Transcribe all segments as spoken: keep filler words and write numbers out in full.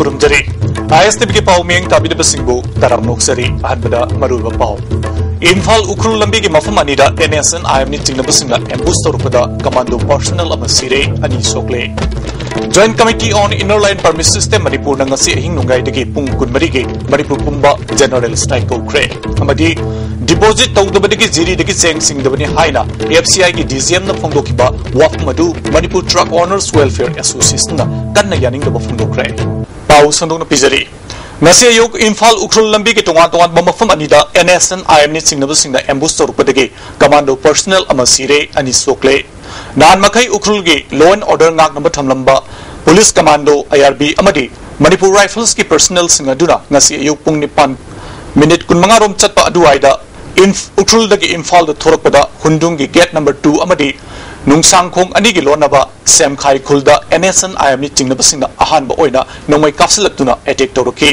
ꯈꯨꯔꯨꯝꯖꯔꯤ꯫ ꯑꯥꯏ ꯑꯦꯁ T ꯚꯤꯒꯤ ꯄꯥꯎ ꯃꯤꯌꯦꯡ ꯇꯥꯕꯤꯗꯕꯁꯤꯡꯕꯨ ꯇꯔꯥꯝꯅ ꯑꯣꯛꯆꯔꯤ꯫ ꯑꯍꯥꯟꯕꯗ ꯃꯔꯨꯑꯣꯏꯕ ꯄꯥꯎ꯫ ꯏꯝꯐꯥꯜ ꯎꯈ꯭ꯔꯨꯜ ꯂꯝꯕꯤꯒꯤ ꯃꯐꯝ ꯑꯅꯤꯗ N S C N I ꯆꯤꯡꯅꯕꯁꯤꯡꯅ ꯑꯦꯝꯕꯨꯁ ꯇꯧꯔꯛꯄꯗ ꯀꯃꯥꯟꯗꯣ ꯄꯔꯁꯅꯦꯜ ꯑꯃ ꯁꯤꯔꯦ, ꯑꯅꯤ ꯁꯣꯛꯂꯦ꯫ Joint Committee on Inner Line Permit System ꯃꯅꯤꯄꯨꯔꯅ ꯉꯁꯤ ꯑꯍꯤꯡ ꯅꯣꯡꯌꯥꯏꯗꯒꯤ ꯄꯨꯡ ꯀꯨꯟꯃꯔꯤꯒꯤ ꯃꯅꯤꯄꯨꯔ ꯄꯨꯝꯕ ꯖꯦꯅꯔꯦꯜ ꯁ꯭ꯇ꯭ꯔꯥꯏꯛ ꯀꯧꯈ꯭ꯔꯦ꯫ ꯑꯃꯗꯤ ꯗꯤꯄꯣꯖꯤꯠ ꯇꯧꯗꯕꯗꯒꯤ ꯖꯤꯔꯤꯗꯒꯤ ꯆꯦꯡ ꯁꯤꯡꯗꯕꯅꯤ ꯍꯥꯏꯅ ꯑꯦꯐ ꯁꯤ ꯑꯥꯏꯒꯤ ꯗꯤ ꯖꯤ ꯑꯦꯝꯅ ꯐꯣꯡꯗꯣꯛꯈꯤꯕ ꯋꯥꯐꯝ ꯑꯗꯨ ꯃꯅꯤꯄꯨꯔ ꯇ꯭ꯔꯛ ꯑꯣꯅꯔꯁ ꯋꯦꯜꯐꯤꯌꯔ ꯑꯦꯁꯣꯁꯤꯌꯦꯁꯟꯅ ꯀꯟꯅ ꯌꯥꯅꯤꯡꯗꯕ ꯐꯣꯡꯗꯣꯛꯈ꯭ꯔꯦ꯫ ꯄꯥꯎ ꯁꯟꯗꯣꯛꯅ ꯄꯤꯖꯔꯤ꯫ ꯉꯁꯤ ꯑꯌꯨꯛ ꯏꯝꯐꯥꯜ ꯎꯈ꯭ꯔꯨꯜ ꯂꯝꯕꯤꯒꯤ ꯇꯣꯉꯥꯟ ꯇꯣꯉꯥꯟꯕ ꯃꯐꯝ ꯑꯅꯤꯗ N S C N I ꯆꯤꯡꯅꯕꯁꯤꯡꯅ ꯑꯦꯝꯕꯨꯁ ꯇꯧꯔꯛꯄꯗꯒꯤ ꯀꯃꯥꯟꯗꯣ ꯄꯔꯁꯅꯦꯜ ꯑꯃ ꯁꯤꯔꯦ, ꯑꯅꯤ ꯁꯣꯛꯂꯦ꯫ ꯅꯍꯥꯟ ꯃꯈꯩ ꯎꯈ꯭ꯔꯨꯜꯒꯤ law and order ꯉꯥꯛꯅꯕ ꯊꯝꯂꯝꯕ police commando, I R B ꯑꯃꯗꯤ ꯃꯅꯤꯄꯨꯔ ꯔꯥꯏꯐꯜꯁꯀꯤ ꯄꯔꯁꯅꯦꯜꯁꯤꯡ ꯑꯗꯨꯅ ꯉꯁꯤ ꯑꯌꯨꯛ ꯄꯨꯡ ꯅꯤꯄꯥꯟ ꯃꯤꯅꯤꯠ ꯀꯨꯟꯃꯉꯥ ꯔꯣꯝ ꯆꯠꯄ ꯑꯗꯨꯋꯥꯏꯗ ꯏꯝꯐ-, ꯎꯈ꯭ꯔꯨꯜꯗꯒꯤ ꯏꯝꯐꯥꯜꯗ ꯊꯣꯔꯛꯄꯗ ꯍꯨꯟꯗꯨꯡꯒꯤ ꯒꯦꯠ ꯅꯝꯕꯔ ꯇꯨ ꯑꯃꯗꯤ ꯅꯨꯡꯁꯥꯡꯈꯣꯡ ꯑꯅꯤꯒꯤ ꯂꯣꯟꯅꯕ ꯁꯦꯝꯈꯥꯏ ꯈꯨꯜꯗ and S C N I ꯆꯤꯡꯅꯕꯁꯤꯡꯅ ꯑꯍꯥꯟꯕ ꯑꯣꯏꯅ ꯅꯣꯡꯃꯩ ꯀꯥꯞꯁꯤꯜꯂꯛꯇꯨꯅ ꯑꯦꯇꯦꯛ ꯇꯧꯔꯛꯈꯤ꯫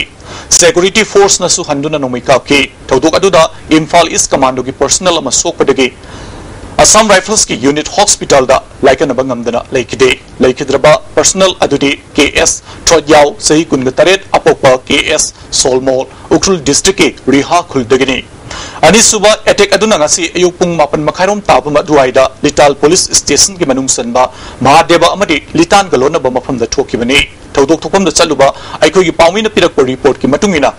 ꯁꯦꯀ꯭ꯌꯨꯔꯤꯇꯤ ꯐꯣꯔꯁꯅꯁꯨ ꯍꯟꯗꯨꯅ ꯅꯣꯡꯃꯩ ꯀꯥꯞꯈꯤ꯫ ꯊꯧꯗꯣꯛ ꯑꯗꯨꯗ ꯏꯝꯐꯥꯜ ꯏꯁ ꯀꯃꯥꯟꯗꯣꯒꯤ ꯄꯔꯁꯅꯦꯜ ꯑꯃ ꯁꯣꯛꯄꯗꯒꯤ ꯑꯁꯥꯝ ꯔꯥꯏꯐꯜꯁꯀꯤ ꯌꯨꯅꯤꯠ ꯍꯣꯁꯄꯤꯇꯥꯜꯗ ꯂꯥꯏꯀꯠꯅꯕ ꯉꯝꯗꯅ ꯂꯩꯈꯤꯗꯦ꯫ ꯂꯩꯈꯤꯗ꯭ꯔꯕ ꯄꯔꯁꯅꯦꯜ ꯑꯗꯨꯗꯤ ꯀꯦ ꯑꯦꯁ ꯊ꯭ꯔꯣꯠꯌꯥꯎ, ꯆꯍꯤ ꯀꯨꯟꯒ ꯇꯔꯦꯠ, ꯑꯄꯣꯛꯄ ꯀꯦ ꯑꯦꯁ ꯁꯣꯜꯃꯣꯜ, ꯎꯈ꯭ꯔꯨꯜ ꯗꯤꯁꯇ꯭ꯔꯤꯛꯀꯤ ꯔꯤꯍꯥ ꯈꯨꯜꯗꯒꯤꯅꯤ꯫ ꯑꯅꯤꯁꯨꯕ ꯑꯦꯇꯦꯛ ꯑꯗꯨꯅ ꯉꯁꯤ ꯑꯌꯨꯛ ꯄꯨꯡ ꯃꯥꯄꯟ ꯃꯈꯥꯏꯔꯣꯝ ꯇꯥꯕ ꯑꯗꯨꯋꯥꯏꯗ ꯂꯤꯇꯥꯜ ꯄꯨꯂꯤꯁ ꯁ꯭ꯇꯦꯁꯟꯒꯤ ꯃꯅꯨꯡ ꯆꯟꯕ ꯃꯍꯥꯗꯦꯕ ꯑꯃꯗꯤ ꯂꯤꯇꯥꯟꯒ ꯂꯣꯟꯅꯕ ꯃꯐꯝꯗ ꯊꯣꯛꯈꯤꯕꯅꯤ꯫ ꯊꯧꯗꯣꯛ ꯊꯣꯛꯐꯝꯗ ꯆꯠꯂꯨꯕ ꯑꯩꯈꯣꯏꯒꯤ ꯄꯥꯎꯃꯤꯅ ꯄꯤꯔꯛꯄ ꯔꯤꯄꯣꯔꯠꯀꯤ ꯃꯇꯨꯡ ꯏꯟꯅ,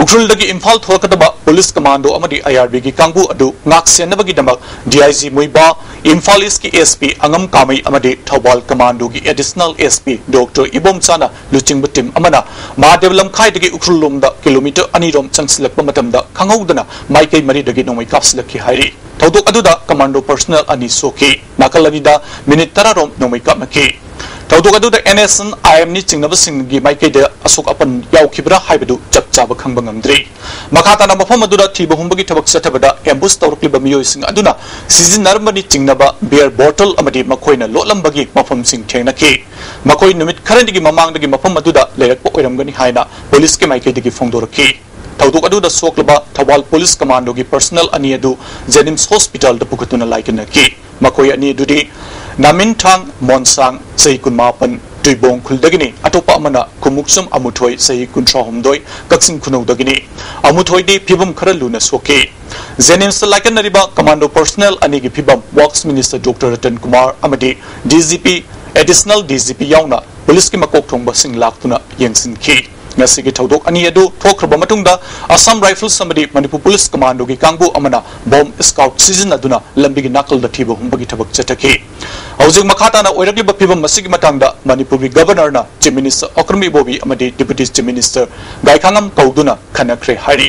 ꯎꯈ꯭ꯔꯨꯜꯗꯒꯤ ꯏꯝꯐꯥꯜ ꯊꯣꯔꯛꯀꯗꯕ ꯄꯨꯂꯤꯁ ꯀꯃꯥꯟꯗꯣ ꯑꯃꯗꯤ ꯑꯥꯏ ꯑꯥꯔ ꯕꯤꯒꯤ ꯀꯥꯡꯕꯨ ꯑꯗꯨ ꯉꯥꯛ ꯁꯦꯟꯅꯕꯒꯤꯗꯃꯛ ꯗꯤ ꯑꯥꯏ ꯖꯤ ꯃꯨꯏꯕꯥ, ꯏꯝꯐꯥꯜ ꯏꯁꯀꯤ ꯑꯦꯁ ꯄꯤ ꯑꯉꯝ ꯀꯥꯃꯩ ꯑꯃꯗꯤ ꯊꯧꯕꯥꯜ ꯀꯃꯥꯟꯗꯣꯒꯤ ꯑꯦꯗꯤꯁꯅꯦꯜ ꯑꯦꯁ ꯄꯤ ꯗꯣꯛꯇꯔ ꯏꯕꯣꯝꯆꯥꯅ ꯂꯨꯆꯤꯡꯕ ꯇꯤꯝ ꯑꯃꯅ ꯃꯍꯥꯗꯦꯕ ꯂꯝꯈꯥꯏꯗꯒꯤ ꯎꯈ꯭ꯔꯨꯜ ꯂꯣꯝꯗ ꯀꯤꯂꯣꯃꯤꯇꯔ ꯑꯅꯤ ꯔꯣꯝ ꯆꯪꯁꯤꯜꯂꯛꯄ ꯃꯇꯝꯗ ꯈꯪꯍꯧꯗꯅ ꯃꯥꯏꯀꯩ ꯃꯔꯤꯗꯒꯤ ꯅꯣꯡꯃꯩ ꯀꯥꯞꯁꯤꯜꯂꯛꯈꯤ ꯍꯥꯏꯔꯤ꯫ ꯊꯧꯗꯣꯛ ꯑꯗꯨꯗ ꯀꯃꯥꯟꯗꯣ ꯄꯔꯁꯅꯦꯜ ꯑꯅꯤ ꯁꯣꯛꯈꯤ꯫ ꯅꯥꯀꯜ ꯑꯅꯤꯗ ꯃꯤꯅꯤꯠ ꯇꯔꯥ ꯔꯣꯝ ꯅꯣꯡꯃꯩ ꯀꯥꯞꯅꯈꯤ꯫ ꯊꯧꯗꯣꯛ ꯑꯗꯨꯗ ꯑꯦꯟ ꯑꯦꯁ ꯑꯦꯟ ꯑꯥꯏ ꯑꯦꯝꯅ ꯆꯤꯡꯅꯕꯁꯤꯡꯒꯤ ꯃꯥꯏꯀꯩꯗ ꯑꯁꯣꯛ ꯑꯄꯟ ꯌꯥꯎꯈꯤꯕ꯭ꯔꯥ ꯍꯥꯏꯕꯗꯨ ꯆꯞ ꯆꯥꯕ ꯈꯪꯕ ꯉꯝꯗ꯭ꯔꯤ꯫ ꯃꯈꯥ ꯇꯥꯅ ꯃꯐꯝ ꯑꯗꯨꯗ ꯊꯤꯕ ꯍꯨꯝꯕꯒꯤ ꯊꯕꯛ ꯆꯠꯊꯕꯗ ꯑꯦꯝꯕꯨꯁ ꯇꯧꯔꯛꯂꯤꯕ ꯃꯤꯑꯣꯏꯁꯤꯡ ꯑꯗꯨꯅ ꯁꯤꯖꯤꯟꯅꯔꯝꯕꯅꯤ ꯆꯤꯡꯅꯕ ꯕꯤꯌꯔ ꯕꯣꯇꯜ ꯑꯃꯗꯤ ꯃꯈꯣꯏꯅ ꯂꯣꯠꯂꯝꯕꯒꯤ ꯃꯐꯝꯁꯤꯡ ꯊꯦꯡꯅꯈꯤ꯫ ꯃꯈꯣꯏ ꯅꯨꯃꯤꯠ ꯈꯔꯅꯤꯒꯤ ꯃꯃꯥꯡꯗꯒꯤ ꯃꯐꯝ ꯑꯗꯨꯗ ꯂꯩꯔꯛꯄ ꯑꯣꯏꯔꯝꯒꯅꯤ ꯍꯥꯏꯅ ꯄꯨꯂꯤꯁꯀꯤ ꯃꯥꯏꯀꯩꯗꯒꯤ ꯐꯣꯡꯗꯣꯔꯛꯈꯤ꯫ ꯊꯧꯗꯣꯛ ꯑꯗꯨꯗ ꯁꯣꯛꯂꯕ ꯊꯧꯕꯥꯜ ꯄꯨꯂꯤꯁ ꯀꯃꯥꯟꯗꯣꯒꯤ ꯄꯔꯁꯅꯦꯜ ꯑꯅꯤ ꯑꯗꯨ ꯖꯦꯅꯤꯝꯁ ꯍꯣꯁꯄꯤꯇꯥꯜꯗ ꯄꯨꯈꯠꯇꯨꯅ ꯂꯥꯏꯀꯠꯅꯈꯤ꯫ ꯃꯈꯣꯏ ꯑꯅꯤ ꯑꯗꯨꯗꯤ ꯅꯥꯃꯤꯟꯊꯥꯡ ꯃꯣꯟꯁꯥꯡ, ꯆꯍꯤ ꯀꯨꯟꯃꯥꯄꯟ, ꯇꯨꯏꯕꯣꯡ ꯈꯨꯜꯗꯒꯤꯅꯤ, ꯑꯇꯣꯞꯄ ꯑꯃꯅ ꯈꯨꯃꯨꯛꯆꯨꯝ ꯑꯃꯨꯊꯣꯏ, ꯆꯍꯤ ꯀꯨꯟꯊ꯭ꯔꯥ ꯍꯨꯝꯗꯣꯏ, ꯀꯛꯆꯤꯡ ꯈꯨꯅꯧꯗꯒꯤꯅꯤ꯫ ꯑꯃꯨꯊꯣꯏꯗꯤ ꯐꯤꯕꯝ ꯈꯔ ꯂꯨꯅ ꯁꯣꯛꯈꯤ꯫ ꯖꯦꯅꯤꯝꯁꯇ ꯂꯥꯏꯀꯠꯅꯔꯤꯕ ꯀꯃꯥꯟꯗꯣ ꯄꯔꯁꯅꯦꯜ ꯑꯅꯤꯒꯤ ꯐꯤꯕꯝ ꯋꯥꯔꯛꯁ ꯃꯤꯅꯤꯁꯇꯔ ꯗꯣꯛꯇꯔ ꯔꯇꯟ ꯀꯨꯃꯥꯔ ꯑꯃꯗꯤ D G P, additional D G P ꯌꯥꯎꯅ ꯄꯨꯂꯤꯁꯀꯤ ꯃꯀꯣꯛ ꯊꯣꯡꯕꯁꯤꯡ ꯂꯥꯛꯇꯨꯅ ꯌꯦꯡꯁꯤꯟꯈꯤ꯫ ꯉꯁꯤꯒꯤ ꯊꯧꯗꯣꯛ ꯑꯅꯤ ꯑꯗꯨ ꯊꯣꯛꯈ꯭ꯔꯕ ꯃꯇꯨꯡꯗ, ꯑꯁꯥꯝ ꯔꯥꯏꯐꯜꯁ ꯑꯃꯗꯤ ꯃꯅꯤꯄꯨꯔ ꯄꯨꯂꯤꯁ ꯀꯃꯥꯟꯗꯣꯒꯤ ꯀꯥꯡꯕꯨ ꯑꯃꯅ ꯕꯣꯝ ꯁ꯭ꯀꯥꯎꯠ ꯁꯤꯖꯤꯟꯅꯗꯨꯅ ꯂꯝꯕꯤꯒꯤ ꯅꯥꯀꯜꯗ ꯊꯤꯕ ꯍꯨꯝꯕꯒꯤ ꯊꯕꯛ ꯆꯠꯊꯈꯤ꯫ ꯍꯧꯖꯤꯛ ꯃꯈꯥ ꯇꯥꯅ ꯑꯣꯏꯔꯛꯂꯤꯕ ꯐꯤꯕꯝ ꯑꯁꯤꯒꯤ ꯃꯇꯥꯡꯗ ꯃꯅꯤꯄꯨꯔꯒꯤ ꯒꯕꯔꯅꯔꯅ ꯆꯤꯐ ꯃꯤꯅꯤꯁꯇꯔ ꯑꯣꯀ꯭ꯔꯝ ꯏꯕꯣꯕꯤ ꯑꯃꯗꯤ ꯗꯤꯄꯨꯇꯤ ꯆꯤꯐ ꯃꯤꯅꯤꯁꯇꯔ ꯒꯥꯏꯈꯥꯉꯝ ꯀꯧꯗꯨꯅ ꯈꯟꯅꯈ꯭ꯔꯦ ꯍꯥꯏꯔꯤ꯫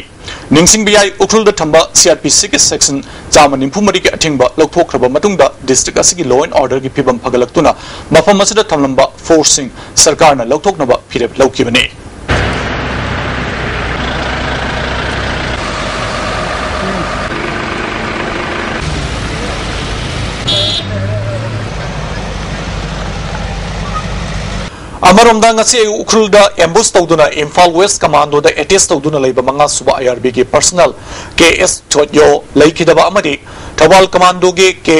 ꯅꯤꯡꯁꯤꯡꯕ ꯌꯥꯏ, ꯎꯈ꯭ꯔꯨꯜꯗ ꯊꯝꯕ ꯁꯤ ꯑꯥꯔ ꯄꯤ ꯁꯤꯒꯤ ꯁꯦꯛꯁꯟ ꯆꯥꯝꯃ ꯅꯤꯐꯨ ꯃꯔꯤꯒꯤ ꯑꯊꯤꯡꯕ ꯂꯧꯊꯣꯛꯈ꯭ꯔꯕ ꯃꯇꯨꯡꯗ, ꯗꯤꯁꯇ꯭ꯔꯤꯛ ꯑꯁꯤꯒꯤ law and orderꯒꯤ ꯐꯤꯕꯝ ꯐꯒꯠꯂꯛꯇꯨꯅ ꯃꯐꯝ ꯑꯁꯤꯗ ꯊꯝꯂꯝꯕ ꯐꯣꯔꯁꯁꯤꯡ ꯁꯔꯀꯥꯔꯅ ꯂꯧꯊꯣꯛꯅꯕ ꯐꯤꯔꯦꯞ ꯂꯧꯈꯤꯕꯅꯤ꯫ ꯑꯃꯔꯣꯝꯗ, ꯉꯁꯤ ꯑꯌꯨꯛ ꯎꯈ꯭ꯔꯨꯜꯗ ambush ꯇꯧꯗꯨꯅ ꯏꯝꯐꯥꯜ ꯋꯦꯁ ꯀꯃꯥꯟꯗꯣꯗ ꯑꯦꯇꯦꯆ ꯇꯧꯗꯨꯅ ꯂꯩꯕ ꯃꯉꯥ ꯁꯨꯕ ꯑꯥꯏ ꯑꯥꯔ ꯕꯤꯒꯤ ꯄꯔꯁꯅꯦꯜ ꯀꯦ ꯑꯦꯁ ꯊꯣꯠꯌꯣ ꯂꯩꯈꯤꯗꯕ ꯑꯃꯗꯤ ꯊꯧꯕꯥꯜ ꯀꯃꯥꯟꯗꯣꯒꯤ ꯀꯦ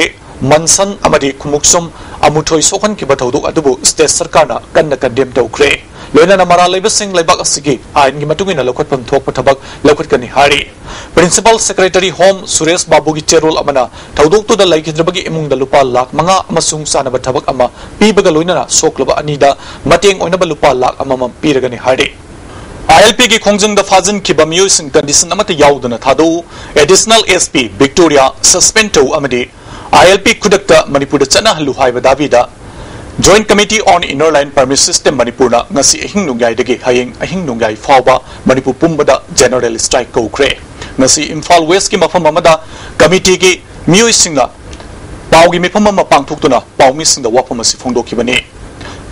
ꯃꯟꯁꯟ ꯑꯃꯗꯤ ꯈꯨꯃꯨꯛꯁꯨꯝ ꯑꯃꯨꯊꯣꯏ ꯁꯣꯛꯍꯟꯈꯤꯕ ꯊꯧꯗꯣꯛ ꯑꯗꯨꯕꯨ ꯁ꯭ꯇꯦꯠ ꯁꯔꯀꯥꯔꯅ ꯀꯟꯅ ꯀꯟꯗꯦꯝ ꯇꯧꯈ꯭ꯔꯦ꯫ ꯂꯣꯏꯅꯅ ꯃꯔꯥꯜ ꯂꯩꯕꯁꯤꯡ ꯂꯩꯕꯥꯛ ꯑꯁꯤꯒꯤ ꯑꯥꯏꯟꯒꯤ ꯃꯇꯨꯡ ꯏꯟꯅ ꯂꯧꯈꯠꯐꯝ ꯊꯣꯛꯄ ꯊꯕꯛ ꯂꯧꯈꯠꯀꯅꯤ ꯍꯥꯏꯔꯤ꯫ ꯄ꯭ꯔꯤꯟꯁꯤꯄꯥꯜ ꯁꯦꯀ꯭ꯔꯦꯇꯔꯤ ꯍꯣꯝ ꯁꯨꯔꯦꯁ ꯕꯥꯕꯨꯒꯤ ꯆꯦꯔꯣꯜ ꯑꯃꯅ ꯊꯧꯗꯣꯛꯇꯨꯗ ꯂꯩꯈꯤꯗ꯭ꯔꯕꯒꯤ ꯏꯃꯨꯡꯗ ꯂꯨꯄꯥ ꯂꯥꯈ ꯃꯉꯥ ꯑꯃꯁꯨꯡ ꯆꯥꯅꯕ ꯊꯕꯛ ꯑꯃ ꯄꯤꯕꯒ ꯂꯣꯏꯅꯅ ꯁꯣꯛꯂꯕ ꯑꯅꯤꯗ ꯃꯇꯦꯡ ꯑꯣꯏꯅꯕ ꯂꯨꯄꯥ ꯂꯥꯈ ꯑꯃꯃꯝ ꯄꯤꯔꯒꯅꯤ ꯍꯥꯏꯔꯤ꯫ ꯑꯥꯏ ꯑꯦꯜ ꯄꯤꯒꯤ ꯈꯣꯡꯖꯪꯗ ꯐꯥꯖꯤꯟꯈꯤꯕ ꯃꯤꯑꯣꯏꯁꯤꯡ ꯀꯟꯗꯤꯁꯟ ꯑꯃꯠꯇ ꯌꯥꯎꯗꯅ ꯊꯥꯗꯣꯛꯎ, additional S P Victoria suspend ꯇꯧ ꯑꯃꯗꯤ ꯑꯥꯏ ꯑꯦꯜ ꯄꯤ ꯈꯨꯗꯛꯇ ꯃꯅꯤꯄꯨꯔꯗ ꯆꯠꯅꯍꯜꯂꯨ ꯍꯥꯏꯕ ꯗꯥꯕꯤꯗ Joint Committee on Inner Line Permit System ꯃꯅꯤꯄꯨꯔꯅ ꯉꯁꯤ ꯑꯍꯤꯡ ꯅꯣꯡꯌꯥꯏꯗꯒꯤ ꯍꯌꯦꯡ ꯑꯍꯤꯡ ꯅꯣꯡꯌꯥꯏ ꯐꯥꯎꯕ ꯃꯅꯤꯄꯨꯔ ꯄꯨꯝꯕꯗ ꯖꯦꯅꯔꯦꯜ ꯁ꯭ꯇ꯭ꯔꯥꯏꯛ ꯀꯧꯈ꯭ꯔꯦ꯫ ꯉꯁꯤ ꯏꯝꯐꯥꯜ ꯋꯦꯁꯀꯤ ꯃꯐꯝ ꯑꯃꯗ ꯀꯃꯤꯇꯤꯒꯤ ꯃꯤꯑꯣꯏꯁꯤꯡꯅ ꯄꯥꯎꯒꯤ ꯃꯤꯐꯝ ꯑꯃ ꯄꯥꯡꯊꯣꯛꯇꯨꯅ ꯄꯥꯎꯃꯤꯁꯤꯡꯗ ꯋꯥꯐꯝ ꯑꯁꯤ ꯐꯣꯡꯗꯣꯛꯈꯤꯕꯅꯤ꯫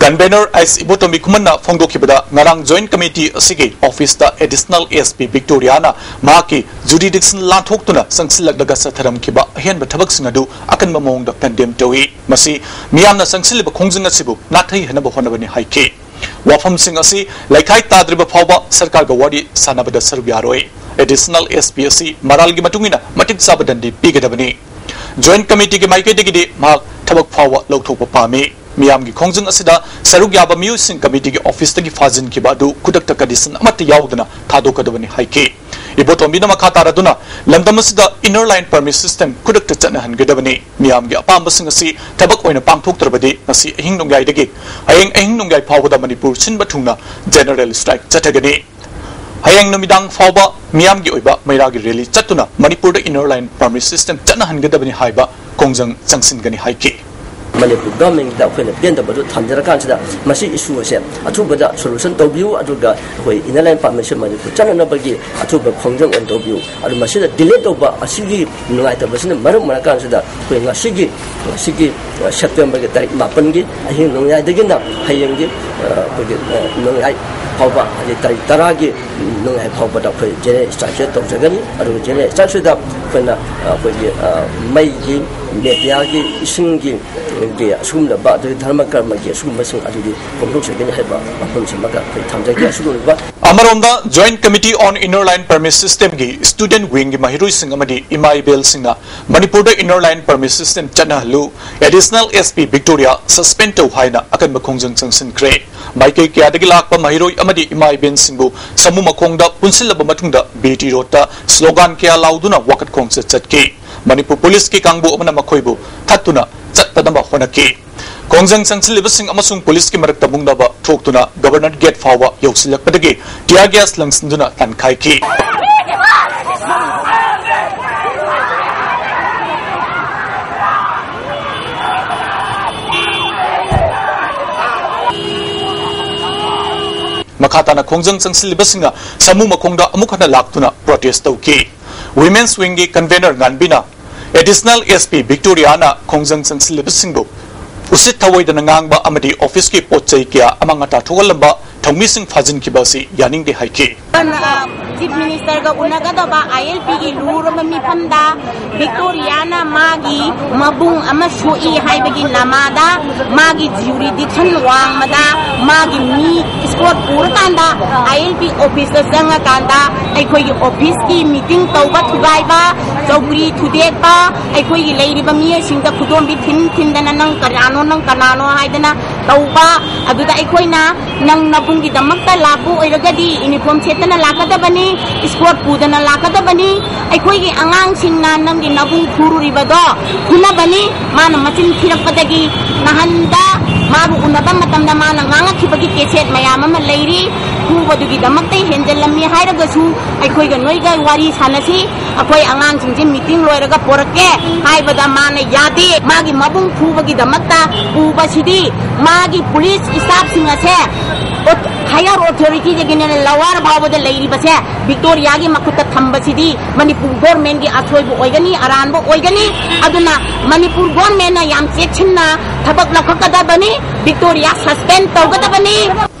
ꯀꯟꯚꯦꯅꯔ ꯑꯩꯆ ꯏꯕꯣꯇꯣꯝꯕꯤ ꯈꯨꯃꯟꯅ ꯐꯣꯡꯗꯣꯛꯈꯤꯕꯗ, ꯉꯔꯥꯡ ꯖꯣꯏꯟꯠ ꯀꯃꯤꯇꯤ ꯑꯁꯤꯒꯤ ꯑꯣꯐꯤꯁꯇ ꯑꯦꯗꯤꯁꯅꯦꯜ ꯑꯦꯁ ꯄꯤ ꯚꯤꯛꯇꯣꯔꯤꯌꯥꯅ ꯃꯍꯥꯛꯀꯤ ꯖꯨꯔꯤꯗꯤꯛꯁꯟ ꯂꯥꯟꯊꯣꯛꯇꯨꯅ ꯆꯪꯁꯤꯜꯂꯛꯂꯒ ꯆꯠꯊꯔꯝꯈꯤꯕ ꯑꯍꯦꯟꯕ ꯊꯕꯛꯁꯤꯡ ꯑꯗꯨ ꯑꯀꯟꯕ ꯃꯑꯣꯡꯗ ꯀꯟꯗꯦꯝ ꯇꯧꯏ꯫ ꯃꯁꯤ ꯃꯤꯌꯥꯝꯅ ꯆꯪꯁꯤꯜꯂꯤꯕ ꯈꯣꯡꯖꯪ ꯑꯁꯤꯕꯨ ꯅꯥꯊꯩꯍꯟꯅꯕ ꯍꯣꯠꯅꯕꯅꯤ ꯍꯥꯏꯈꯤ꯫ ꯋꯥꯐꯝꯁꯤꯡ ꯑꯁꯤ ꯂꯩꯈꯥꯏ ꯇꯥꯗ꯭ꯔꯤꯕ ꯐꯥꯎꯕ ꯁꯔꯀꯥꯔꯒ ꯋꯥꯔꯤ ꯁꯥꯟꯅꯕꯗ ꯁꯔꯨꯛ ꯌꯥꯔꯣꯏ꯫ ꯑꯦꯗꯤꯁꯅꯦꯜ ꯑꯦꯁ ꯄꯤ ꯑꯁꯤ ꯃꯔꯥꯜꯒꯤ ꯃꯇꯨꯡ ꯏꯟꯅ ꯃꯇꯤꯛ ꯆꯥꯕ ꯗꯟꯗꯤ ꯄꯤꯒꯗꯕꯅꯤ꯫ ꯖꯣꯏꯟꯠ ꯀꯃꯤꯇꯤꯒꯤ ꯃꯥꯏꯀꯩꯗꯒꯤꯗꯤ ꯃꯍꯥꯛ ꯊꯕꯛ ꯐꯥꯎꯕ ꯂꯧꯊꯣꯛꯄ ꯄꯥꯝꯃꯤ꯫ ꯃꯤꯌꯥꯝꯒꯤ ꯈꯣꯡꯖꯪ ꯑꯁꯤꯗ ꯁꯔꯨꯛ ꯌꯥꯕ ꯃꯤꯑꯣꯏꯁꯤꯡ ꯀꯃꯤꯇꯤꯒꯤ ꯑꯣꯐꯤꯁꯇꯒꯤ ꯐꯥꯖꯤꯟꯈꯤꯕ ꯑꯗꯨ ꯈꯨꯗꯛꯇ ꯀꯟꯗꯤꯁꯟ ꯑꯃꯠꯇ ꯌꯥꯎꯗꯅ ꯊꯥꯗꯣꯛꯀꯗꯕꯅꯤ ꯍꯥꯏꯈꯤ꯫ ꯏꯕꯣꯇꯣꯝꯕꯤꯅ ꯃꯈꯥ ꯇꯥꯔꯗꯨꯅ ꯂꯝꯗꯝ ꯑꯁꯤꯗ Inner Line Permit System ꯈꯨꯗꯛꯇ ꯆꯠꯅꯍꯟꯒꯗꯕꯅꯤ꯫ ꯃꯤꯌꯥꯝꯒꯤ ꯑꯄꯥꯝꯕꯁꯤꯡ ꯑꯁꯤ ꯊꯕꯛ ꯑꯣꯏꯅ ꯄꯥꯡꯊꯣꯛꯇ꯭ꯔꯕꯗꯤ ꯉꯁꯤ ꯑꯍꯤꯡ ꯅꯣꯡꯌꯥꯏꯗꯒꯤ ꯍꯌꯦꯡ ꯑꯍꯤꯡ ꯅꯣꯡꯌꯥꯏ ꯐꯥꯎꯕꯗ ꯃꯅꯤꯄꯨꯔ ꯁꯤꯟꯕ ꯊꯨꯡꯅ General Strike ꯆꯠꯊꯒꯅꯤ꯫ ꯍꯌꯦꯡ ꯅꯨꯃꯤꯗꯥꯡ ꯐꯥꯎꯕ ꯃꯤꯌꯥꯝꯒꯤ ꯑꯣꯏꯕ ꯃꯩꯔꯥꯒꯤ rally ꯆꯠꯇꯨꯅ ꯃꯅꯤꯄꯨꯔꯗ Inner Line Permit System ꯆꯠꯅꯍꯟꯒꯗꯕꯅꯤ ꯍꯥꯏꯕ ꯈꯣꯡꯖꯪ ꯆꯪꯁꯤꯟꯒꯅꯤ ꯍꯥꯏꯈꯤ꯫ ꯃꯅꯤꯄꯨꯔ ꯒꯚꯔꯟꯃꯦꯟꯒꯤꯗ ꯑꯩꯈꯣꯏꯅ ꯄꯦꯟꯗꯕꯗꯨ ꯊꯝꯖꯔꯀꯥꯟꯁꯤꯗ ꯃꯁꯤ issue ꯑꯁꯦ ꯑꯊꯨꯕꯗ solution ꯇꯧꯕꯤꯌꯨ, ꯑꯗꯨꯒ ꯑꯩꯈꯣꯏ Inner Line Permit ꯁꯦ ꯃꯅꯤꯄꯨꯔ ꯆꯠꯅꯅꯕꯒꯤ ꯑꯊꯨꯕ ꯈꯣꯡꯖꯪ ꯑꯣꯏꯅ ꯇꯧꯕꯤꯌꯨ꯫ ꯑꯗꯨ ꯃꯁꯤꯗ delay ꯇꯧꯕ ꯑꯁꯤꯒꯤ ꯅꯨꯡꯉꯥꯏꯇꯕꯁꯤꯅ ꯃꯔꯝ ꯑꯣꯏꯔꯀꯥꯟꯁꯤꯗ ꯑꯩꯈꯣꯏ ꯉꯁꯤꯒꯤ, ꯉꯁꯤꯒꯤ, ꯑ, ꯁꯦꯞꯇꯦꯝꯕꯔꯒꯤ ꯇꯥꯔꯤꯛ ꯃꯥꯄꯟꯒꯤ ꯑꯍꯤꯡ ꯅꯣꯡꯌꯥꯏꯗꯒꯤꯅ ꯍꯌꯦꯡꯒꯤ, ꯑ, ꯑꯩꯈꯣꯏꯒꯤ, ꯑ, ꯅꯣꯡꯌꯥꯏ ꯐꯥꯎꯕ, ꯍꯥꯏꯗꯤ ꯇꯥꯔꯤꯛ ꯇꯔꯥꯒꯤ ꯅꯣꯡꯌꯥꯏ ꯐꯥꯎꯕꯗ ꯑꯩꯈꯣꯏ General Strike ꯁꯦ ꯇꯧꯖꯒꯅꯤ꯫ ꯑꯗꯨꯒ General Strike ꯁꯤꯗ ꯑꯩꯈꯣꯏꯅ, ꯑ, ꯑꯩꯈꯣꯏꯒꯤ, ꯑ, ꯃꯩꯒꯤ, mediaꯒꯤ, ꯏꯁꯤꯡꯒꯤ, ꯒꯤ ꯑꯁꯤꯒꯨꯝꯂꯕ, ꯑꯗꯒꯤ ꯙꯔꯃ ꯀꯔꯃꯒꯤ ꯑꯁꯤꯒꯨꯝꯕꯁꯤꯡ ꯑꯗꯨꯗꯤ ꯐꯣꯡꯗꯣꯛꯆꯒꯅꯤ ꯍꯥꯏꯕ ꯋꯥꯐꯝꯁꯤꯃꯒ ꯑꯩꯈꯣꯏ ꯊꯝꯖꯒꯦ꯫ ꯑꯁꯤꯒꯨꯝꯂꯕ ꯑꯃꯔꯣꯝꯗ, Joint Committee on Inner Line Permit System ꯒꯤ student wing ꯒꯤ ꯃꯍꯩꯔꯣꯏꯁꯤꯡ ꯑꯃꯗꯤ ꯏꯃꯥ ꯏꯕꯦꯜꯁꯤꯡꯅ ꯃꯅꯤꯄꯨꯔꯗ Inner Line Permit System ꯆꯠꯅꯍꯜꯂꯨ, Additional S P Victoria suspend ꯇꯧ ꯍꯥꯏꯅ ꯑꯀꯟꯕ ꯈꯣꯡꯖꯪ ꯆꯪꯁꯤꯟꯈ꯭ꯔꯦ꯫ ꯃꯥꯏꯀꯩ ꯀꯌꯥꯗꯒꯤ ꯂꯥꯛꯄ ꯃꯍꯩꯔꯣꯏ ꯑꯃꯗꯤ ꯏꯃꯥ ꯏꯕꯦꯜꯁꯤꯡꯕꯨ ꯁꯃꯨ ꯃꯈꯣꯡꯗ ꯄꯨꯟꯁꯤꯜꯂꯕ ꯃꯇꯨꯡꯗ B T Road ꯇ slogan ꯀꯌꯥ ꯂꯥꯎꯗꯨꯅ ꯋꯥꯀꯠ ꯈꯣꯡꯆꯠ ꯆꯠꯈꯤ꯫ ꯃꯅꯤꯄꯨꯔ ꯄꯨꯂꯤꯁꯀꯤ ꯀꯥꯡꯕꯨ ꯑꯃꯅ ꯃꯈꯣꯏꯕꯨ ꯊꯠꯇꯨꯅ ꯆꯠꯇꯅꯕ ꯍꯣꯠꯅꯈꯤ꯫ ꯈꯣꯡꯖꯪ ꯆꯪꯁꯤꯜꯂꯤꯕꯁꯤꯡ ꯑꯃꯁꯨꯡ ꯄꯨꯂꯤꯁꯀꯤ ꯃꯔꯛꯇ ꯃꯨꯛꯅꯕ ꯊꯣꯛꯇꯨꯅ Governor Gate ꯐꯥꯎꯕ ꯌꯧꯁꯤꯜꯂꯛꯄꯗꯒꯤ tear gas ꯂꯪꯁꯤꯟꯗꯨꯅ ꯇꯥꯟꯈꯥꯏꯈꯤ꯫ ꯃꯈꯥ ꯇꯥꯅ ꯈꯣꯡꯖꯪ ꯆꯪꯁꯤꯜꯂꯤꯕꯁꯤꯡꯅ ꯁꯃꯨ ꯃꯈꯣꯡꯗ ꯑꯃꯨꯛ ꯍꯟꯅ ꯂꯥꯛꯇꯨꯅ protest ꯇꯧꯈꯤ꯫ Women's Wing ꯒꯤ convener ꯉꯥꯟꯕꯤꯅ Additional S P Victoria ꯅ ꯈꯣꯡꯖꯪ ꯆꯪꯁꯤꯜꯂꯤꯕꯁꯤꯡꯕꯨ ꯎꯁꯤꯠ ꯊꯑꯣꯏꯗꯅ ꯉꯥꯡꯕ ꯑꯃꯗꯤ office ꯀꯤ ꯄꯣꯠ ꯆꯩ ꯀꯌꯥ ꯑꯃꯥꯡ ꯑꯇꯥ ꯊꯣꯛꯍꯜꯂꯝꯕ ꯊꯧꯃꯤꯁꯤꯡ ꯐꯥꯖꯤꯟꯈꯤꯕ ꯑꯁꯤ ꯌꯥꯅꯤꯡꯗꯦ ꯍꯥꯏꯈꯤ꯫ Chief Ministerꯒ ꯎꯅꯒꯗꯕ ILPꯒꯤ ꯂꯨꯔꯕ ꯃꯤꯐꯝꯗ ꯕꯤꯛꯇꯣꯔꯤꯌꯥꯅ ꯃꯥꯒꯤ ꯃꯕꯨꯡ ꯑꯃ ꯁꯣꯛꯏ ꯍꯥꯏꯕꯒꯤ ꯅꯃꯥꯗ ꯃꯥꯒꯤ jurisdiction ꯋꯥꯡꯃꯗ ꯃꯥꯒꯤ ꯃꯤ escort ꯄꯨꯔꯀꯥꯟꯗ ILP officeꯇ ꯆꯪꯉꯀꯥꯟꯗ ꯑꯩꯈꯣꯏꯒꯤ officeꯀꯤ meeting ꯇꯧꯕ ꯊꯨꯒꯥꯏꯕ, ꯆꯧꯀ꯭ꯔꯤ ꯊꯨꯗꯦꯛꯄ, ꯑꯩꯈꯣꯏꯒꯤ ꯂꯩꯔꯤꯕ ꯃꯤꯑꯣꯏꯁꯤꯡꯗ ꯈꯨꯗꯣꯝꯕꯤ ꯊꯤꯟ ꯊꯤꯟꯗꯅ "ꯅꯪ ꯀꯅꯥꯅꯣ, ꯅꯪ ꯀꯅꯥꯅꯣ?" ꯍꯥꯏꯗꯅ ꯇꯧꯕ꯫ ꯑꯗꯨꯗ ꯑꯩꯈꯣꯏꯅ "ꯅꯪ ꯅꯕꯨꯡꯒꯤꯗꯃꯛꯇ ꯂꯥꯛꯄ ꯑꯣꯏꯔꯒꯗꯤ uniform ꯁꯦꯠꯇꯅ ꯂꯥꯛꯀꯗꯕꯅꯤ, escort ꯄꯨꯗꯅ ꯂꯥꯛꯀꯗꯕꯅꯤ, ꯑꯩꯈꯣꯏꯒꯤ ꯑꯉꯥꯡꯁꯤꯡꯅ ꯅꯪꯒꯤ ꯅꯕꯨꯡ ꯐꯨꯔꯨꯔꯤꯕꯗꯣ ꯐꯨꯅꯕꯅꯤ, ꯃꯥꯅ ꯃꯆꯤꯟ ꯊꯤꯔꯛꯄꯗꯒꯤ ꯅꯍꯥꯟꯗ ꯃꯥꯕꯨ ꯎꯅꯕ ꯃꯇꯝꯗ ꯃꯥꯅ ꯉꯥꯡꯉꯛꯈꯤꯕꯒꯤ cassette ꯃꯌꯥꯝ ꯑꯃ ꯂꯩꯔꯤ, ꯐꯨꯕꯗꯨꯒꯤꯗꯃꯛꯇ ꯍꯦꯟꯖꯜꯂꯝꯃꯤ ꯍꯥꯏꯔꯒꯁꯨ ꯑꯩꯈꯣꯏꯒ ꯅꯣꯏꯒ ꯋꯥꯔꯤ ꯁꯥꯟꯅꯁꯤ, ꯑꯩꯈꯣꯏ ꯑꯉꯥꯡꯁꯤꯡꯁꯦ meeting ꯂꯣꯏꯔꯒ ꯄꯣꯔꯛꯀꯦ" ꯍꯥꯏꯕꯗ ꯃꯥꯅ ꯌꯥꯗꯦ꯫ ꯃꯥꯒꯤ ꯃꯕꯨꯡ ꯐꯨꯕꯒꯤꯗꯃꯛꯇ ꯄꯨꯕꯁꯤꯗꯤ ꯃꯥꯒꯤ police staffꯁꯤꯡ ꯑꯁꯦ higher authorityꯗꯒꯤꯅ lower ꯐꯥꯎꯕꯗ ꯂꯩꯔꯤꯕꯁꯦ ꯕꯤꯛꯇꯣꯔꯤꯌꯥꯒꯤ ꯃꯈꯨꯠꯇ ꯊꯝꯕꯁꯤꯗꯤ ꯃꯅꯤꯄꯨꯔ governmentꯀꯤ ꯑꯁꯣꯏꯕ ꯑꯣꯏꯒꯅꯤ, ꯑꯔꯥꯟꯕ ꯑꯣꯏꯒꯅꯤ꯫ ꯑꯗꯨꯅ ꯃꯅꯤꯄꯨꯔ governmentꯅ ꯌꯥꯝ ꯆꯦꯛꯁꯤꯟꯅ ꯊꯕꯛ ꯂꯧꯈꯠꯀꯗꯕꯅꯤ꯫ ꯕꯤꯛꯇꯣꯔꯤꯌꯥ suspend ꯇꯧꯒꯗꯕꯅꯤ꯫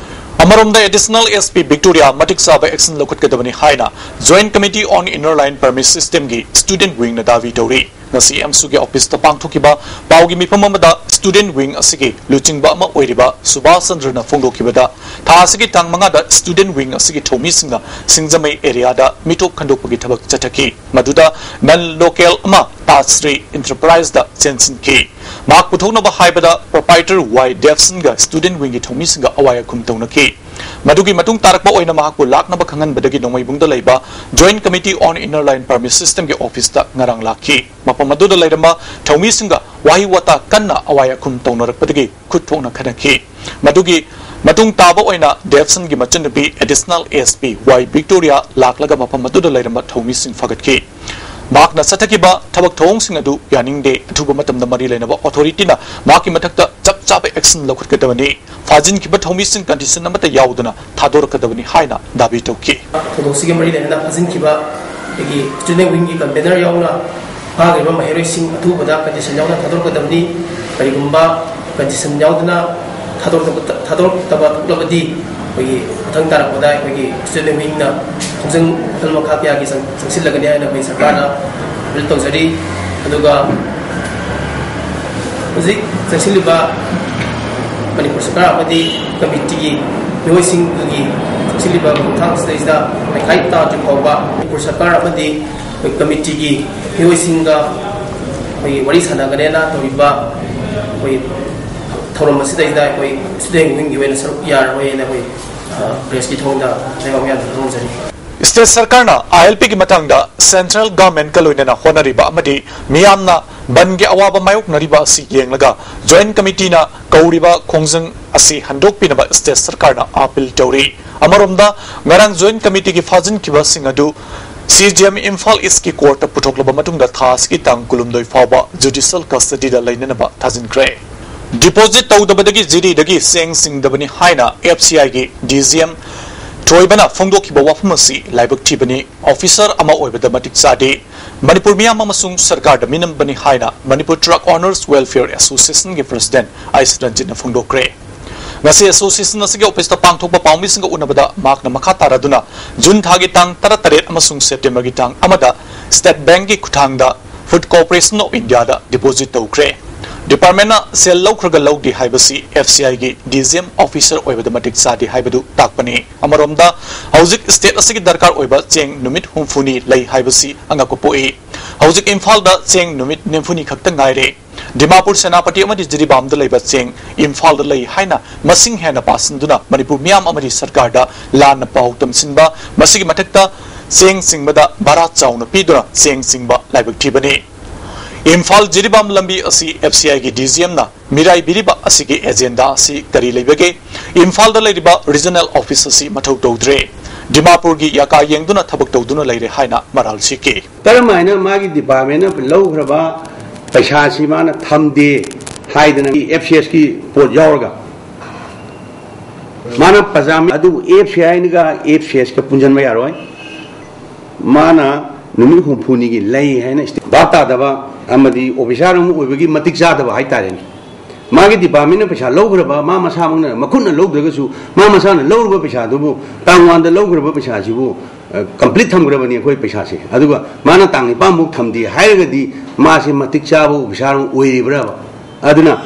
ꯑꯃꯔꯣꯝꯗ Additional SP ꯕꯤꯛꯇꯣꯔꯤꯌꯥ ꯃꯇꯤꯛ ꯆꯥꯕ action ꯂꯧꯈꯠꯀꯗꯕꯅꯤ ꯍꯥꯏꯅ Joint Committee on Inner Line Permit Systemꯒꯤ student wingꯅ ꯗꯥꯕꯤ ꯇꯧꯔꯤ꯫ ꯉꯁꯤ AMSUꯒꯤ officeꯇ ꯄꯥꯡꯊꯣꯛꯈꯤꯕ ꯄꯥꯎꯒꯤ ꯃꯤꯐꯝ ꯑꯃꯗ student wing ꯑꯁꯤꯒꯤ ꯂꯨꯆꯤꯡꯕ ꯑꯃ ꯑꯣꯏꯔꯤꯕ ꯁꯨꯕꯥꯁ ꯆꯟꯗ꯭ꯔꯅ ꯐꯣꯡꯗꯣꯛꯈꯤꯕꯗ, ꯊꯥ ꯑꯁꯤꯒꯤ ꯇꯥꯡ ꯃꯉꯥꯗ student wing ꯑꯁꯤꯒꯤ ꯊꯧꯃꯤꯁꯤꯡꯅ ꯁꯤꯡꯖꯃꯩ areaꯗ ꯃꯤꯇꯣꯞ ꯈꯟꯗꯣꯛꯄꯒꯤ ꯊꯕꯛ ꯆꯠꯊꯈꯤ꯫ ꯃꯗꯨꯗ non local ꯑꯃ ꯇꯥꯖ ꯁ꯭ꯔꯤ Enterpriseꯗ ꯆꯦꯟꯁꯤꯟꯈꯤ꯫ ꯃꯍꯥꯛ ꯄꯨꯊꯣꯛꯅꯕ ꯍꯥꯏꯕꯗ proprietor ꯋꯥꯏ ꯗꯦꯕꯁꯟꯒ student wingꯒꯤ ꯊꯧꯃꯤꯁꯤꯡꯒ ꯑꯋꯥꯏ ꯑꯈꯨꯝ ꯇꯧꯅꯈꯤ꯫ ꯃꯗꯨꯒꯤ ꯃꯇꯨꯡ ꯇꯥꯔꯛꯄ ꯑꯣꯏꯅ ꯃꯍꯥꯛꯄꯨ ꯂꯥꯛꯅꯕ ꯈꯪꯍꯟꯕꯗꯒꯤ ꯅꯣꯡꯃꯩꯕꯨꯡꯗ ꯂꯩꯕ Joint Committee on Inner Line Permit Systemꯒꯤ officeꯇ ꯉꯔꯥꯡ ꯂꯥꯛꯈꯤ꯫ ꯃꯐꯝ ꯑꯗꯨꯗ ꯂꯩꯔꯝꯕ ꯊꯧꯃꯤꯁꯤꯡꯒ ꯋꯥꯍꯩ ꯋꯥꯇꯥ ꯀꯟꯅ ꯑꯋꯥꯏ ꯑꯈꯨꯝ ꯇꯧꯅꯔꯛꯄꯗꯒꯤ ꯈꯨꯠ ꯊꯣꯛꯅ ꯈꯠꯅꯈꯤ꯫ ꯃꯗꯨꯒꯤ ꯃꯇꯨꯡ ꯇꯥꯕ ꯑꯣꯏꯅ ꯗꯦꯕꯁꯟꯒꯤ ꯃꯆꯟꯅꯨꯄꯤ Additional SP ꯋꯥꯏ ꯕꯤꯛꯇꯣꯔꯤꯌꯥ ꯂꯥꯛꯂꯒ ꯃꯐꯝ ꯑꯗꯨꯗ ꯂꯩꯔꯝꯕ ꯊꯧꯃꯤꯁꯤꯡ ꯐꯒꯠꯈꯤ꯫ ꯃꯍꯥꯛꯅ ꯆꯠꯊꯈꯤꯕ ꯊꯕꯛ ꯊꯧꯑꯣꯡꯁꯤꯡ ꯑꯗꯨ ꯌꯥꯅꯤꯡꯗꯦ, ꯑꯊꯨꯕ ꯃꯇꯝꯗ ꯃꯔꯤ ꯂꯩꯅꯕ authorityꯅ ꯃꯍꯥꯛꯀꯤ ꯃꯊꯛꯇ ꯆꯞ ꯆꯥꯕ action ꯂꯧꯈꯠꯀꯗꯕꯅꯤ, ꯐꯥꯖꯤꯟꯈꯤꯕ ꯊꯧꯃꯤꯁꯤꯡ condition ꯑꯃꯠꯇ ꯌꯥꯎꯗꯅ ꯊꯥꯗꯣꯔꯛꯀꯗꯕꯅꯤ ꯍꯥꯏꯅ ꯗꯥꯕꯤ ꯇꯧꯈꯤ꯫ ꯊꯧꯗꯣꯛꯁꯤꯒ ꯃꯔꯤ ꯂꯩꯅꯅ ꯐꯥꯖꯤꯟꯈꯤꯕ ꯑꯩꯈꯣꯏꯒꯤ student wingꯒꯤ convener ꯌꯥꯎꯅ ꯐꯥꯈ꯭ꯔꯤꯕ ꯃꯍꯩꯔꯣꯏꯁꯤꯡ ꯑꯊꯨꯕꯗ condition ꯌꯥꯎꯅ ꯊꯥꯗꯣꯔꯛꯀꯗꯕꯅꯤ꯫ ꯀꯔꯤꯒꯨꯝꯕ condition ꯌꯥꯎꯗꯅ ꯊꯥꯗꯣꯔꯛꯇꯕ, ꯊꯥꯗꯣꯔꯛꯇꯕ ꯊꯣꯛꯂꯕꯗꯤ ꯑꯩꯈꯣꯏꯒꯤ ꯃꯊꯪ ꯇꯥꯔꯛꯄꯗ ꯑꯩꯈꯣꯏꯒꯤ student wingꯅ ꯈꯣꯡꯖꯪ ꯃꯈꯜ ꯃꯈꯥ ꯀꯌꯥꯒꯤ ꯆꯪ-, ꯆꯪꯁꯤꯜꯂꯒꯅꯤ ꯍꯥꯏꯅ ꯑꯩꯈꯣꯏ ꯁꯔꯀꯥꯔꯅ ꯑꯄꯤꯜ ꯇꯧꯖꯔꯤ꯫ ꯑꯗꯨꯒ ꯍꯧꯖꯤꯛ ꯆꯪꯁꯤꯜꯂꯤꯕ ꯃꯅꯤꯄꯨꯔ ꯁꯔꯀꯥꯔ ꯑꯃꯗꯤ ꯀꯃꯤꯇꯤꯒꯤ ꯃꯤꯑꯣꯏꯁꯤꯡꯒꯤ ꯆꯪꯁꯤꯜꯂꯤꯕ ꯈꯣꯡꯊꯥꯡ ꯑꯁꯤꯗꯩꯁꯤꯗ ꯃꯥꯏꯀꯥꯏ ꯇꯥꯗ꯭ꯔꯤ ꯐꯥꯎꯕ ꯃꯅꯤꯄꯨꯔ ꯁꯔꯀꯥꯔ ꯑꯃꯗꯤ ꯑꯩꯈꯣꯏ ꯀꯃꯤꯇꯤꯒꯤ ꯃꯤꯑꯣꯏꯁꯤꯡꯒ ꯑꯩꯈꯣꯏ ꯋꯥꯔꯤ ꯁꯥꯟꯅꯒꯅꯦꯅ ꯇꯧꯔꯤꯕ ꯑꯩꯈꯣꯏ ꯊꯧꯔꯝ ꯑꯁꯤꯗꯩꯗ ꯑꯩꯈꯣꯏ student wing ꯒꯤ ꯑꯣꯏꯅ ꯁꯔꯨꯛ ꯌꯥꯔꯔꯣꯏꯅ ꯑꯩꯈꯣꯏ, ꯑ, press ꯀꯤ ꯊꯣꯡꯗ ꯂꯩꯕꯥꯛ ꯃꯌꯥꯝꯗ ꯈꯪꯍꯟꯖꯔꯤ꯫ ꯁ꯭ꯇꯦꯠ ꯁꯔꯀꯥꯔꯅ ꯑꯥꯏ ꯑꯦꯜ ꯄꯤꯒꯤ ꯃꯇꯥꯡꯗ ꯁꯦꯟꯇ꯭ꯔꯦꯜ ꯒꯚꯔꯟꯃꯦꯟꯠꯀ ꯂꯣꯏꯅꯅ ꯍꯣꯠꯅꯔꯤꯕ ꯑꯃꯗꯤ ꯃꯤꯌꯥꯝꯅ ꯕꯟꯗꯒꯤ ꯑꯋꯥꯕ ꯃꯥꯌꯣꯛꯅꯔꯤꯕ ꯑꯁꯤ ꯌꯦꯡꯂꯒ ꯖꯣꯏꯟꯠ ꯀꯃꯤꯇꯤꯅ ꯀꯧꯔꯤꯕ ꯈꯣꯡꯖꯪ ꯑꯁꯤ ꯍꯟꯗꯣꯛꯄꯤꯅꯕ ꯁ꯭ꯇꯦꯠ ꯁꯔꯀꯥꯔꯅ ꯑꯥꯄꯤꯜ ꯇꯧꯔꯤ꯫ ꯑꯃꯔꯣꯝꯗ, ꯉꯔꯥꯡ ꯖꯣꯏꯟꯠ ꯀꯃꯤꯇꯤꯒꯤ ꯐꯥꯖꯤꯟꯈꯤꯕꯁꯤꯡ ꯑꯗꯨ ꯁꯤ ꯖꯤ ꯑꯦꯝ ꯏꯝꯐꯥꯜ ꯏꯁ꯭ꯠꯀꯤ ꯀꯣꯔꯠꯇ ꯄꯨꯊꯣꯛꯂꯕ ꯃꯇꯨꯡꯗ ꯊꯥ ꯑꯁꯤꯒꯤ ꯇꯥꯡ ꯀꯨꯟꯍꯨꯝꯗꯣꯏ ꯐꯥꯎꯕ ꯖꯨꯗꯤꯁꯤꯌꯦꯜ ꯀꯁꯇꯗꯤꯗ ꯂꯩꯅꯅꯕ ꯊꯥꯖꯤꯟꯈ꯭ꯔꯦ꯫ ꯗꯤꯄꯣꯖꯤꯠ ꯇꯧꯗꯕꯗꯒꯤ ꯖꯤꯔꯤꯗꯒꯤ ꯆꯦꯡ ꯆꯤꯡꯗꯕꯅꯤ ꯍꯥꯏꯅ ꯑꯦꯐ ꯁꯤ ꯑꯥꯏꯒꯤ ꯗꯤ ꯖꯤ ꯑꯦꯝ ꯊꯣꯏꯕꯅ ꯐꯣꯡꯗꯣꯛꯈꯤꯕ ꯋꯥꯐꯝ ꯑꯁꯤ ꯂꯥꯏꯕꯛ ꯊꯤꯕꯅꯤ, ꯑꯣꯐꯤꯁꯥꯔ ꯑꯃ ꯑꯣꯏꯕꯗ ꯃꯇꯤꯛ ꯆꯥꯗꯦ, ꯃꯅꯤꯄꯨꯔ ꯃꯤꯌꯥꯝ ꯑꯃꯁꯨꯡ ꯁꯔꯀꯥꯔꯗ ꯃꯤꯅꯝꯕꯅꯤ ꯍꯥꯏꯅ ꯃꯅꯤꯄꯨꯔ ꯇ꯭ꯔꯛ ꯑꯣꯅꯔꯁ ꯋꯦꯜꯐꯤꯌꯔ ꯑꯦꯁꯣꯁꯤꯌꯦꯁꯟꯒꯤ ꯄ꯭ꯔꯁꯤꯗꯦꯟꯠ ꯑꯥꯏꯁ ꯔꯟꯖꯤꯠꯅ ꯐꯣꯡꯗꯣꯛꯈ꯭ꯔꯦ꯫ ꯉꯁꯤ ꯑꯦꯁꯣꯁꯤꯌꯦꯁꯟ ꯑꯁꯤꯒꯤ ꯑꯣꯐꯤꯁꯇ ꯄꯥꯡꯊꯣꯛꯄ ꯄꯥꯎꯃꯤꯁꯤꯡꯒ ꯎꯅꯕꯗ ꯃꯍꯥꯛꯅ ꯃꯈꯥ ꯇꯥꯔꯗꯨꯅ ꯖꯨꯟ ꯊꯥꯒꯤ ꯇꯥꯡ ꯇꯔꯥꯇꯔꯦꯠ ꯑꯃꯁꯨꯡ ꯁꯦꯞꯇꯦꯝꯕꯔꯒꯤ ꯇꯥꯡ ꯑꯃꯗ ꯁ꯭ꯇꯦꯠ ꯕꯦꯡꯛꯀꯤ ꯈꯨꯠꯊꯥꯡꯗ ꯐꯨꯗ ꯀꯣꯔꯄꯣꯔꯦꯁꯟ ꯑꯣꯐ ꯏꯟꯗꯤꯌꯥꯗ ꯗꯤꯄꯣꯖꯤꯠ ꯇꯧꯈ꯭ꯔꯦ꯫ ꯗꯤꯄꯥꯔꯠꯃꯦꯟꯠꯅ ꯁꯦꯜ ꯂꯧꯈ꯭ꯔꯒ ꯂꯧꯗꯦ ꯍꯥꯏꯕꯁꯤ ꯑꯦꯐ ꯁꯤ ꯑꯥꯏꯒꯤ ꯗꯤ ꯖꯤ ꯑꯦꯝ ꯑꯣꯐꯤꯁꯥꯔ ꯑꯣꯏꯕꯗ ꯃꯇꯤꯛ ꯆꯥꯗꯦ ꯍꯥꯏꯕꯗꯨ ꯇꯥꯛꯄꯅꯤ꯫ ꯑꯃꯔꯣꯝꯗ, ꯍꯧꯖꯤꯛ ꯁ꯭ꯇꯦꯠ ꯑꯁꯤꯒꯤ ꯗꯔꯀꯥꯔ ꯑꯣꯏꯕ ꯆꯦꯡ ꯅꯨꯃꯤꯠ ꯍꯨꯝꯐꯨꯅꯤ ꯂꯩ ꯍꯥꯏꯕꯁꯤ ꯑꯉꯛꯄ ꯄꯣꯛꯏ꯫ ꯍꯧꯖꯤꯛ ꯏꯝꯐꯥꯜꯗ ꯆꯦꯡ ꯅꯨꯃꯤꯠ ꯅꯤꯐꯨꯅꯤ ꯈꯛꯇ ꯉꯥꯏꯔꯦ꯫ ꯗꯤꯃꯥꯄꯨꯔ, ꯁꯦꯅꯥꯄꯇꯤ ꯑꯃꯗꯤ ꯖꯤꯔꯤꯕꯥꯝꯗ ꯂꯩꯕ ꯆꯦꯡ ꯏꯝꯐꯥꯜꯗ ꯂꯩ ꯍꯥꯏꯅ ꯃꯁꯤꯡ ꯍꯦꯟꯅ ꯄꯥꯁꯤꯟꯗꯨꯅ ꯃꯅꯤꯄꯨꯔ ꯃꯤꯌꯥꯝ ꯑꯃꯗꯤ ꯁꯔꯀꯥꯔꯗ ꯂꯥꯟꯅ ꯄꯥꯎ ꯇꯝꯁꯤꯟꯕ, ꯃꯁꯤꯒꯤ ꯃꯊꯛꯇ ꯆꯦꯡ ꯆꯤꯡꯕꯗ ꯚꯥꯔꯥ ꯆꯥꯎꯅ ꯄꯤꯗꯨꯅ ꯆꯦꯡ ꯆꯤꯡꯕ ꯂꯥꯏꯕꯛ ꯊꯤꯕꯅꯤ꯫ ꯏꯝꯐꯥꯜ ꯖꯤꯔꯤꯕꯥꯝ ꯂꯝꯕꯤ ꯑꯁꯤ ꯑꯦꯐ ꯁꯤ ꯑꯥꯏꯒꯤ ꯗꯤ ꯖꯤ ꯑꯦꯝꯅ ꯃꯤꯔꯥꯏꯕꯤꯔꯤꯕ ꯑꯁꯤꯒꯤ ꯑꯦꯖꯦꯟꯗꯥ ꯑꯁꯤ ꯀꯔꯤ ꯂꯩꯕꯒꯦ? ꯏꯝꯐꯥꯜꯗ ꯂꯩꯔꯤꯕ ꯔꯤꯖꯅꯦꯜ ꯑꯣꯐꯤꯁ ꯑꯁꯤ ꯃꯊꯧ ꯇꯧꯗ꯭ꯔꯦ꯫ ꯗꯤꯃꯥꯄꯨꯔꯒꯤ ꯌꯥꯀꯥ ꯌꯦꯡꯗꯨꯅ ꯊꯕꯛ ꯇꯧꯗꯨꯅ ꯂꯩꯔꯦ ꯍꯥꯏꯅ ꯃꯔꯥꯜ ꯁꯤꯈꯤ꯫ ꯀꯔꯝ ꯍꯥꯏꯅ ꯃꯥꯒꯤ ꯗꯤꯄꯥꯔꯠꯃꯦꯟꯅ ꯂꯧꯈ꯭ꯔꯕ ꯄꯩꯁꯥꯁꯤ ꯃꯥꯅ ꯊꯝꯗꯦ ꯍꯥꯏꯗꯅ ꯑꯦꯐ ꯁꯤ ꯑꯦꯁꯀꯤ ꯄꯣꯠ ꯌꯥꯎꯔꯒ ꯃꯥꯅ ꯄꯖꯥꯃꯤ ꯑꯗꯨꯕꯨ F C ꯑꯥꯏꯅꯒ F C ask ꯄꯨꯟꯁꯤꯟꯕ ꯌꯥꯔꯣꯏ꯫ ꯃꯥꯅ ꯅꯨꯃꯤꯠ ꯍꯨꯝꯐꯨꯅꯤꯒꯤ ꯂꯩ ꯍꯥꯏꯅ ꯚꯥꯞ ꯇꯥꯗꯕ ꯑꯃꯗꯤ ꯑꯣꯐꯤꯁꯥꯔ ꯑꯃ ꯑꯣꯏꯕꯒꯤ ꯃꯇꯤꯛ ꯆꯥꯗꯕ ꯍꯥꯏꯇꯥꯔꯦꯅꯦ꯫ ꯃꯥꯒꯤ ꯗꯤꯄꯥꯔꯠꯃꯦꯟꯅ ꯄꯩꯁꯥ ꯂꯧꯈ꯭ꯔꯕ, ꯃꯥ ꯃꯁꯥꯃꯛꯅ ꯃꯈꯨꯠꯅ ꯂꯧꯗ꯭ꯔꯒꯁꯨ ꯃꯥ ꯃꯁꯥꯅ ꯂꯧꯔꯨꯕ ꯄꯩꯁꯥꯗꯨꯕꯨ, ꯇꯥꯡꯋꯥꯟꯗ ꯂꯧꯈ꯭ꯔꯕ ꯄꯩꯁꯥꯁꯤꯕꯨ ꯀꯝꯄ꯭ꯂꯤꯠ ꯊꯝꯈ꯭ꯔꯕꯅꯤ ꯑꯩꯈꯣꯏ ꯄꯩꯁꯥꯁꯦ꯫ ꯑꯗꯨꯒ ꯃꯥꯅ ꯇꯥꯡ ꯅꯤꯄꯥꯟꯃꯨꯛ ꯊꯝꯗꯦ ꯍꯥꯏꯔꯒꯗꯤ ꯃꯥꯁꯦ ꯃꯇꯤꯛ ꯆꯥꯕ ꯑꯣꯐꯤꯁꯥꯔ ꯑꯃ ꯑꯣꯏꯔꯤꯕ꯭ꯔꯕ? ꯑꯗꯨꯅ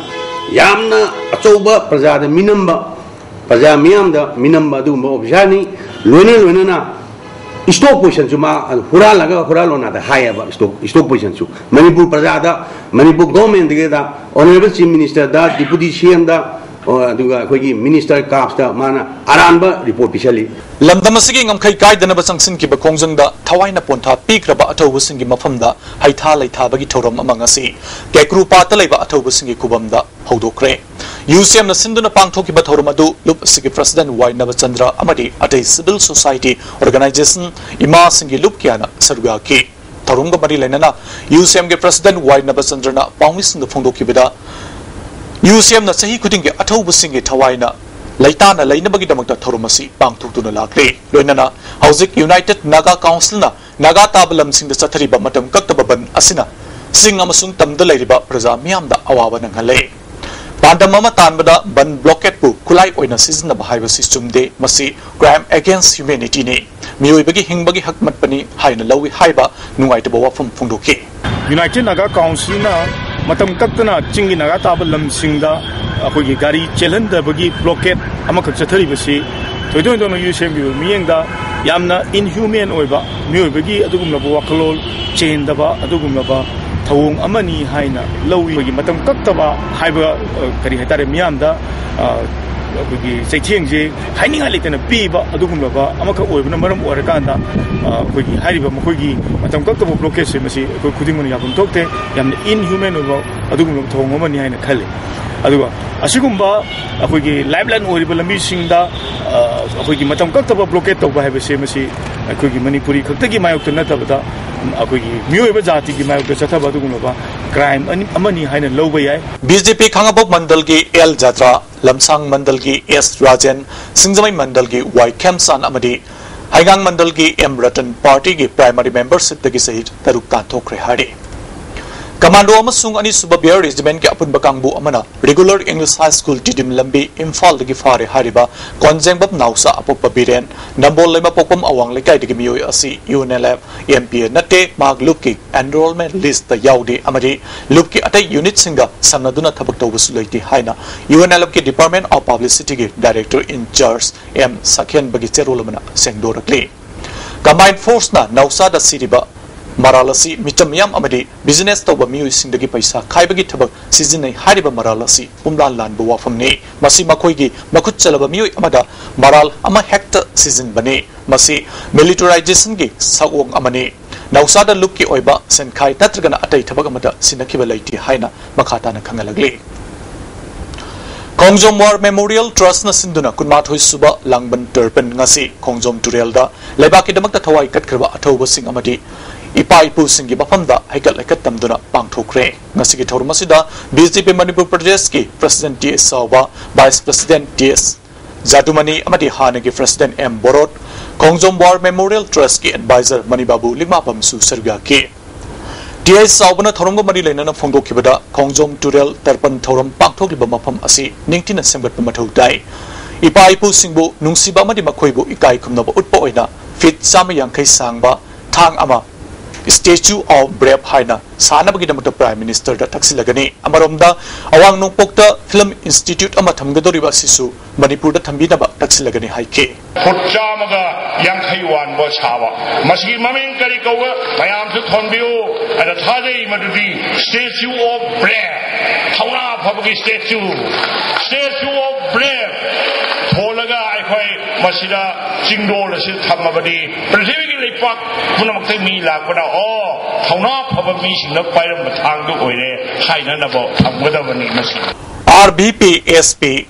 ꯌꯥꯝꯅ ꯑꯆꯧꯕ ꯄ꯭ꯔꯖꯥꯗ ꯃꯤꯅꯝꯕ, ꯄ꯭ꯔꯖꯥ ꯃꯤꯌꯥꯝꯗ ꯃꯤꯅꯝꯕ ꯑꯗꯨꯒꯨꯝꯕ ꯑꯣꯐꯤꯁꯥꯔꯅꯤ꯫ ꯂꯣꯏꯅ ꯂꯣꯏꯅꯅ ꯏꯁꯇꯣꯛ ꯄꯣꯏꯁꯟꯁꯨ ꯃꯥ ꯍꯨꯔꯥꯜꯂꯒ ꯍꯨꯔꯥꯜꯂꯣꯅꯥꯗ ꯍꯥꯏꯌꯦꯕ꯫ ꯏꯁꯇꯣꯛ ꯏꯁꯇꯣꯛ ꯄꯣꯏꯁꯟꯁꯨ ꯃꯅꯤꯄꯨꯔ ꯄ꯭ꯔꯖꯥꯗ, ꯃꯅꯤꯄꯨꯔ ꯒꯣꯔꯃꯦꯟꯗꯒꯤꯗ, ꯑꯣꯅꯔꯦꯕꯜ ꯆꯤꯐ ꯃꯤꯅꯤꯁꯇꯔꯗ, ꯗꯤꯄꯨꯇꯤ ꯁꯤ ꯑꯦꯝꯗ, ꯑꯗꯨꯒ ꯑꯩꯈꯣꯏꯒꯤ ꯃꯤꯅꯤꯁꯇꯔ ꯀꯥꯞꯁꯇ ꯃꯥꯅ ꯑꯔꯥꯟꯕ ꯔꯤꯄꯣꯔꯠ ꯄꯤꯁꯜꯂꯤ꯫ ꯂꯝꯗꯝ ꯑꯁꯤꯒꯤ ꯉꯝꯈꯩ ꯀꯥꯏꯗꯅꯕ ꯆꯪꯁꯤꯟꯈꯤꯕ ꯈꯣꯡꯖꯪꯗ ꯊꯋꯥꯏꯅ ꯄꯣꯟꯊꯥ ꯄꯤꯈ꯭ꯔꯕ ꯑꯊꯧꯕꯁꯤꯡꯒꯤ ꯃꯐꯝꯗ ꯍꯩꯊꯥ ꯂꯩꯊꯥꯕꯒꯤ ꯊꯧꯔꯝ ꯑꯃ ꯉꯁꯤ ꯀꯦꯀ꯭ꯔꯨꯄꯥꯠꯇ ꯂꯩꯕ ꯑꯊꯧꯕꯁꯤꯡꯒꯤ ꯈꯨꯕꯝꯗ ꯍꯧꯗꯣꯛꯈ꯭ꯔꯦ꯫ ꯌꯨ ꯁꯤ ꯑꯦꯝꯅ ꯁꯤꯟꯗꯨꯅ ꯄꯥꯡꯊꯣꯛꯈꯤꯕ ꯊꯧꯔꯝ ꯑꯗꯨ ꯂꯨꯞ ꯑꯁꯤꯒꯤ ꯄ꯭ꯔꯁꯤꯗꯦꯟ ꯋꯥꯏ ꯅꯕꯆꯟꯗ꯭ꯔ ꯑꯃꯗꯤ ꯑꯇꯩ ꯁꯤꯚꯤꯜ ꯁꯣꯁꯥꯏꯇꯤ ꯑꯣꯔꯒꯅꯥꯏꯖꯦꯁꯟ ꯏꯃꯥꯁꯤꯡꯒꯤ ꯂꯨꯞ ꯀꯌꯥꯅ ꯁꯔꯨꯛ ꯌꯥꯈꯤ꯫ ꯊꯧꯔꯝꯒ ꯃꯔꯤ ꯂꯩꯅꯅ ꯌꯨ ꯁꯤ ꯑꯦꯝꯒꯤ ꯄ꯭ꯔꯁꯤꯗꯦꯟ ꯋꯥꯏ ꯅꯕꯆꯟꯗ꯭ꯔꯅ ꯄꯥꯎꯃꯤꯁꯤꯡꯗ ꯐꯣꯡꯗꯣꯛꯈꯤꯕꯗ, ꯌꯨ ꯁꯤ ꯑꯦꯝꯅ ꯆꯍꯤ ꯈꯨꯗꯤꯡꯒꯤ ꯑꯊꯧꯕꯁꯤꯡꯒꯤ ꯊꯋꯥꯏꯅ ꯂꯩꯇꯥꯅ ꯂꯩꯅꯕꯒꯤꯗꯃꯛꯇ ꯊꯧꯔꯝ ꯑꯁꯤ ꯄꯥꯡꯊꯣꯛꯇꯨꯅ ꯂꯥꯛꯂꯤ꯫ ꯂꯣꯏꯅꯅ ꯍꯧꯖꯤꯛ ꯌꯨꯅꯥꯏꯇꯦꯗ ꯅꯥꯒꯥ ꯀꯥꯎꯟꯁꯤꯜꯅ ꯅꯥꯒꯥ ꯇꯥꯕ ꯂꯝꯁꯤꯡꯗ ꯆꯠꯊꯔꯤꯕ ꯃꯇꯝ ꯀꯛꯇꯕ ꯕꯟ ꯑꯁꯤꯅ ꯆꯤꯡ ꯑꯃꯁꯨꯡ ꯇꯝꯗ ꯂꯩꯔꯤꯕ ꯄ꯭ꯔꯖꯥ ꯃꯤꯌꯥꯝꯗ ꯑꯋꯥꯕ ꯅꯪꯍꯜꯂꯦ꯫ ꯄꯥꯟꯗꯝ ꯑꯃ ꯇꯥꯟꯕꯗ ꯕꯟ ꯕ꯭ꯂꯣꯀꯦꯠꯄꯨ ꯈꯨꯠꯂꯥꯏ ꯑꯣꯏꯅ ꯁꯤꯖꯤꯟꯅꯕ ꯍꯥꯏꯕꯁꯤ ꯆꯨꯝꯗꯦ, ꯃꯁꯤ crime against humanityꯅꯤ, ꯃꯤꯑꯣꯏꯕꯒꯤ ꯍꯤꯡꯕꯒꯤ ꯍꯛ ꯃꯠꯄꯅꯤ ꯍꯥꯏꯅ ꯂꯧꯏ ꯍꯥꯏꯕ ꯅꯨꯡꯉꯥꯏꯇꯕ ꯋꯥꯐꯝ ꯐꯣꯡꯗꯣꯛꯈꯤ꯫ ꯌꯨꯅꯥꯏꯇꯦꯗ ꯅꯥꯒꯥ ꯀꯥꯎꯟꯁꯤꯜꯅ ꯃꯇꯝ ꯀꯛꯇꯅ ꯆꯤꯡꯒꯤ ꯅꯥꯒꯥ ꯇꯥꯕ ꯂꯝꯁꯤꯡꯗ ꯑꯩꯈꯣꯏꯒꯤ ꯒꯥꯔꯤ ꯆꯦꯜꯍꯟꯗꯕꯒꯤ ꯕ꯭ꯂꯣꯀꯦꯠ ꯑꯃꯈꯛ ꯆꯠꯊꯔꯤꯕꯁꯤ ꯊꯣꯏꯗꯣꯛ ꯍꯦꯟꯗꯣꯛꯅ ꯌꯨ ꯁꯤ ꯑꯦꯝꯒꯤ ꯑꯣꯏꯕ ꯃꯤꯠꯌꯦꯡꯗ ꯌꯥꯝꯅ inhuman ꯑꯣꯏꯕ, ꯃꯤꯑꯣꯏꯕꯒꯤ ꯑꯗꯨꯒꯨꯝꯂꯕ ꯋꯥꯈꯜꯂꯣꯟ ꯆꯦꯟꯗꯕ ꯑꯗꯨꯒꯨꯝꯂꯕ ꯊꯧꯑꯣꯡ ꯑꯃꯅꯤ ꯍꯥꯏꯅ ꯂꯧꯏ꯫ ꯑꯩꯈꯣꯏꯒꯤ ꯃꯇꯝ ꯀꯛꯇꯕ ꯍꯥꯏꯕ, ꯑ, ꯀꯔꯤ ꯍꯥꯏꯇꯥꯔꯦ, ꯃꯤꯌꯥꯝꯗ, ꯑ, ꯑꯩꯈꯣꯏꯒꯤ ꯆꯩꯊꯦꯡꯁꯦ ꯍꯥꯏꯅꯤꯡꯉꯥꯏ ꯂꯩꯇꯅ ꯄꯤꯕ ꯑꯗꯨꯒꯨꯝꯂꯕ ꯑꯃꯈꯛ ꯑꯣꯏꯕꯅ ꯃꯔꯝ ꯑꯣꯏꯔꯀꯥꯟꯗ, ꯑ, ꯑꯩꯈꯣꯏꯒꯤ ꯍꯥꯏꯔꯤꯕ ꯃꯈꯣꯏꯒꯤ ꯃꯇꯝ ꯀꯛꯇꯕ ꯕ꯭ꯂꯣꯀꯦꯠꯁꯦ ꯃꯁꯤ ꯑꯩꯈꯣꯏ ꯈꯨꯗꯤꯡꯃꯛꯅ ꯌꯥꯐꯝ ꯊꯣꯛꯇꯦ, ꯌꯥꯝꯅ inhuman ꯑꯣꯏꯕ ꯑꯗꯨꯒꯨꯝꯂꯕ ꯊꯧꯑꯣꯡ ꯑꯃꯅꯤ ꯍꯥꯏꯅ ꯈꯜꯂꯤ꯫ ꯑꯗꯨꯒ ꯑꯁꯤꯒꯨꯝꯕ ꯑꯩꯈꯣꯏꯒꯤ lifeline ꯑꯣꯏꯔꯤꯕ ꯂꯝꯕꯤꯁꯤꯡꯗ, ꯑ, ꯑꯩꯈꯣꯏꯒꯤ ꯃꯇꯝ ꯀꯛꯇꯕ ꯕ꯭ꯂꯣꯀꯦꯠ ꯇꯧꯕ ꯍꯥꯏꯕꯁꯦ ꯃꯁꯤ ꯑꯩꯈꯣꯏꯒꯤ ꯃꯅꯤꯄꯨꯔꯤ ꯈꯛꯇꯒꯤ ꯃꯥꯌꯣꯛꯇ ꯅꯠꯇꯕꯗ ꯑꯩꯈꯣꯏꯒꯤ ꯃꯤꯑꯣꯏꯕ ꯖꯥꯇꯤꯒꯤ ꯃꯥꯌꯣꯛꯇ ꯆꯠꯊꯕ ꯑꯗꯨꯒꯨꯝꯂꯕ crime ꯑꯅꯤ, ꯑꯃꯅꯤ ꯍꯥꯏꯅ ꯂꯧꯕ ꯌꯥꯏ꯫ ꯕꯤ ꯖꯦ ꯄꯤ ꯈꯥꯉꯕꯣꯛ ꯃꯟꯗꯜꯒꯤ ꯑꯦꯜ ꯖꯥꯇ꯭ꯔꯥ, ꯂꯝꯁꯥꯡ ꯃꯟꯗꯜꯒꯤ ꯑꯦꯁ ꯔꯥꯖꯦꯟ, ꯁꯤꯡꯖꯃꯩ ꯃꯟꯗꯜꯒꯤ ꯋꯥꯏ ꯈꯦꯝꯆꯥꯟ ꯑꯃꯗꯤ ꯍꯩꯉꯥꯡ ꯃꯟꯗꯜꯒꯤ ꯑꯦꯝ ꯔꯇꯟ ꯄꯥꯔꯇꯤꯒꯤ primary membershipꯇꯒꯤ ꯆꯍꯤ ꯇꯔꯨꯛ ꯇꯥꯟꯊꯣꯛꯈ꯭ꯔꯦ ꯍꯥꯏꯔꯤ꯫ Commando ꯑꯃꯁꯨꯡ ꯑꯅꯤꯁꯨꯕ Bear Regiment ꯀꯤ ꯑꯄꯨꯟꯕ ꯀꯥꯡꯕꯨ ꯑꯃꯅ Regular English High School, Tiddim ꯂꯝꯕꯤ, ꯏꯝꯐꯥꯜꯗꯒꯤ ꯐꯥꯔꯦ ꯍꯥꯏꯔꯤꯕ ꯀꯣꯟꯖꯦꯡꯕꯝ ꯅꯥꯎꯆꯥ ꯑꯄꯣꯛꯄ ꯕꯤꯔꯦꯟ, ꯅꯝꯕꯣꯜ ꯂꯩꯃꯄꯣꯛꯄꯝ ꯑꯋꯥꯡ ꯂꯩꯀꯥꯏꯗꯒꯤ ꯃꯤꯑꯣꯏ ꯑꯁꯤ UNLF, MPA ꯅꯠꯇꯦ, ꯃꯍꯥꯛ ꯂꯨꯞꯀꯤ enrollment list ꯇ ꯌꯥꯎꯗꯦ ꯑꯃꯗꯤ ꯂꯨꯞꯀꯤ ꯑꯇꯩ unit ꯁꯤꯡꯒ ꯁꯝꯅꯗꯨꯅ ꯊꯕꯛ ꯇꯧꯕꯁꯨ ꯂꯩꯇꯦ ꯍꯥꯏꯅ UNLF ꯀꯤ Department of Publicity ꯒꯤ Director in Charge M ꯁꯛꯍꯦꯟꯕꯒꯤ ꯆꯦꯔꯣꯜ ꯑꯃꯅ ꯁꯦꯡꯗꯣꯔꯛꯂꯤ꯫ Combined Force ꯅ ꯅꯥꯎꯆꯥꯗ ꯁꯤꯔꯤꯕ ꯃꯔꯥꯜ ꯑꯁꯤ ꯃꯤꯆꯝ ꯃꯤꯌꯥꯝ ꯑꯃꯗꯤ business ꯇꯧꯕ ꯃꯤꯑꯣꯏꯁꯤꯡꯗꯒꯤ ꯄꯩꯁꯥ ꯈꯥꯏꯕꯒꯤ ꯊꯕꯛ ꯁꯤꯖꯤꯟꯅꯩ ꯍꯥꯏꯔꯤꯕ ꯃꯔꯥꯜ ꯑꯁꯤ ꯄꯨꯝꯂꯥꯟ ꯂꯥꯟꯕ ꯋꯥꯐꯝꯅꯤ꯫ ꯃꯁꯤ ꯃꯈꯣꯏꯒꯤ ꯃꯈꯨꯠ ꯆꯜꯂꯕ ꯃꯤꯑꯣꯏ ꯑꯃꯗ ꯃꯔꯥꯜ ꯑꯃ ꯍꯦꯛꯇ ꯁꯤꯖꯤꯟꯕꯅꯤ꯫ ꯃꯁꯤ militarization ꯒꯤ ꯁꯛꯑꯣꯡ ꯑꯃꯅꯤ꯫ ꯅꯥꯎꯆꯥꯗ ꯂꯨꯞꯀꯤ ꯑꯣꯏꯕ ꯁꯦꯟꯈꯥꯏ ꯅꯠꯇ꯭ꯔꯒꯅ ꯑꯇꯩ ꯊꯕꯛ ꯑꯃꯗ ꯁꯤꯟꯅꯈꯤꯕ ꯂꯩꯇꯦ ꯍꯥꯏꯅ ꯃꯈꯥ ꯇꯥꯅ ꯈꯪꯍꯜꯂꯛꯂꯤ꯫ ꯈꯣꯡꯖꯣꯝ War Memorial Trust ꯅ ꯁꯤꯟꯗꯨꯅ ꯀꯨꯟꯃꯥꯊꯣꯏ ꯁꯨꯕ ꯂꯥꯡꯕꯟ ꯇꯔꯄꯟ ꯉꯁꯤ ꯈꯣꯡꯖꯣꯝ ꯇꯨꯔꯦꯜꯗ ꯂꯩꯕꯥꯛꯀꯤꯗꯃꯛꯇ ꯊꯋꯥꯏ ꯀꯠꯈ꯭ꯔꯕ ꯑꯊꯧꯕꯁꯤꯡ ꯑꯃꯗꯤ ꯏꯄꯥ ꯏꯄꯨꯁꯤꯡꯒꯤ ꯃꯐꯝꯗ ꯍꯩꯀꯠ ꯂꯩꯀꯠ ꯇꯝꯗꯨꯅ ꯄꯥꯡꯊꯣꯛꯈ꯭ꯔꯦ꯫ ꯉꯁꯤꯒꯤ ꯊꯧꯔꯝ ꯑꯁꯤꯗ BJP ꯃꯅꯤꯄꯨꯔ ꯄ꯭ꯔꯗꯦꯁꯀꯤ President ꯇꯤ ꯑꯦꯁ ꯆꯥꯎꯕ, Vice President ꯇꯤ ꯑꯦꯁ ꯖꯥꯗꯨꯃꯅꯤ ꯑꯃꯗꯤ ꯍꯥꯟꯅꯒꯤ President ꯑꯦꯝ ꯕꯣꯔꯣꯠ, ꯈꯣꯡꯖꯣꯝ War Memorial Trust ꯀꯤ Advisor ꯃꯅꯤꯕꯥꯕꯨ ꯂꯤꯛꯃꯥꯄꯝꯁꯨ ꯁꯔꯨꯛ ꯌꯥꯈꯤ꯫ ꯇꯤ ꯑꯦꯁ ꯆꯥꯎꯕꯅ ꯊꯧꯔꯝꯒ ꯃꯔꯤ ꯂꯩꯅꯅ ꯐꯣꯡꯗꯣꯛꯈꯤꯕꯗ, ꯈꯣꯡꯖꯣꯝ ꯇꯨꯔꯦꯜ ꯇꯔꯄꯟ ꯊꯧꯔꯝ ꯄꯥꯡꯊꯣꯛꯂꯤꯕ ꯃꯐꯝ ꯑꯁꯤ ꯅꯤꯡꯊꯤꯅ ꯁꯦꯝꯒꯠꯄ ꯃꯊꯧ ꯇꯥꯏ꯫ ꯏꯄꯥ ꯏꯄꯨꯁꯤꯡꯕꯨ ꯅꯨꯡꯁꯤꯕ ꯑꯃꯗꯤ ꯃꯈꯣꯏꯕꯨ ꯏꯀꯥꯏ ꯈꯨꯝꯅꯕ ꯎꯠꯄ ꯑꯣꯏꯅ feet ꯆꯥꯝꯃ ꯌꯥꯡꯈꯩ ꯁꯥꯡꯕ ꯊꯥꯡ ꯑꯃ Statue of Brave ꯍꯥꯏꯅ ꯁꯥꯅꯕꯒꯤꯗꯃꯛꯇ Prime Minister ꯗ ꯇꯛꯁꯤꯜꯂꯒꯅꯤ꯫ ꯑꯃꯔꯣꯝꯗ, ꯑꯋꯥꯡ ꯅꯣꯡꯄꯣꯛꯇ Film Institute ꯑꯃ ꯊꯝꯒꯗꯧꯔꯤꯕ ꯑꯁꯤꯁꯨ ꯃꯅꯤꯄꯨꯔꯗ ꯊꯝꯕꯤꯅꯕ ꯇꯛꯁꯤꯜꯂꯒꯅꯤ ꯍꯥꯏꯈꯤ꯫ ꯐꯨꯠ ꯆꯥꯝꯃꯒ ꯌꯥꯡꯈꯩ ꯋꯥꯡꯕ ꯁꯥꯕ, ꯃꯁꯤꯒꯤ ꯃꯃꯤꯡ ꯀꯔꯤ ꯀꯧꯕ? ꯃꯌꯥꯝꯁꯨ ꯊꯣꯟꯕꯤꯌꯨ꯫ ꯑꯗ ꯊꯥꯖꯩ ꯃꯗꯨꯗꯤ Statue of Brave, ꯊꯧꯅꯥ ꯐꯕꯒꯤ statue, Statue of Brave ꯊꯣꯜꯂꯒ ꯑꯩꯈꯣꯏ ꯃꯁꯤꯗ ꯆꯤꯡꯗꯣꯜ ꯑꯁꯤꯗ ꯊꯝꯃꯕꯗꯤ ꯄ꯭ꯔꯤꯊꯤꯕꯤꯒꯤ ꯂꯩꯄꯥꯛ ꯄꯨꯝꯅꯃꯛꯇꯒꯤ ꯃꯤ ꯂꯥꯛꯄꯅ, "ꯑꯣ, ꯊꯧꯅꯥ ꯐꯕ ꯃꯤꯁꯤꯡꯅ ꯄꯥꯏꯔꯝꯕ ꯊꯥꯡꯗꯨ ꯑꯣꯏꯔꯦ" ꯍꯥꯏꯅꯅꯕ ꯊꯝꯒꯗꯕꯅꯤ꯫ ꯃꯁꯤ RBPSP,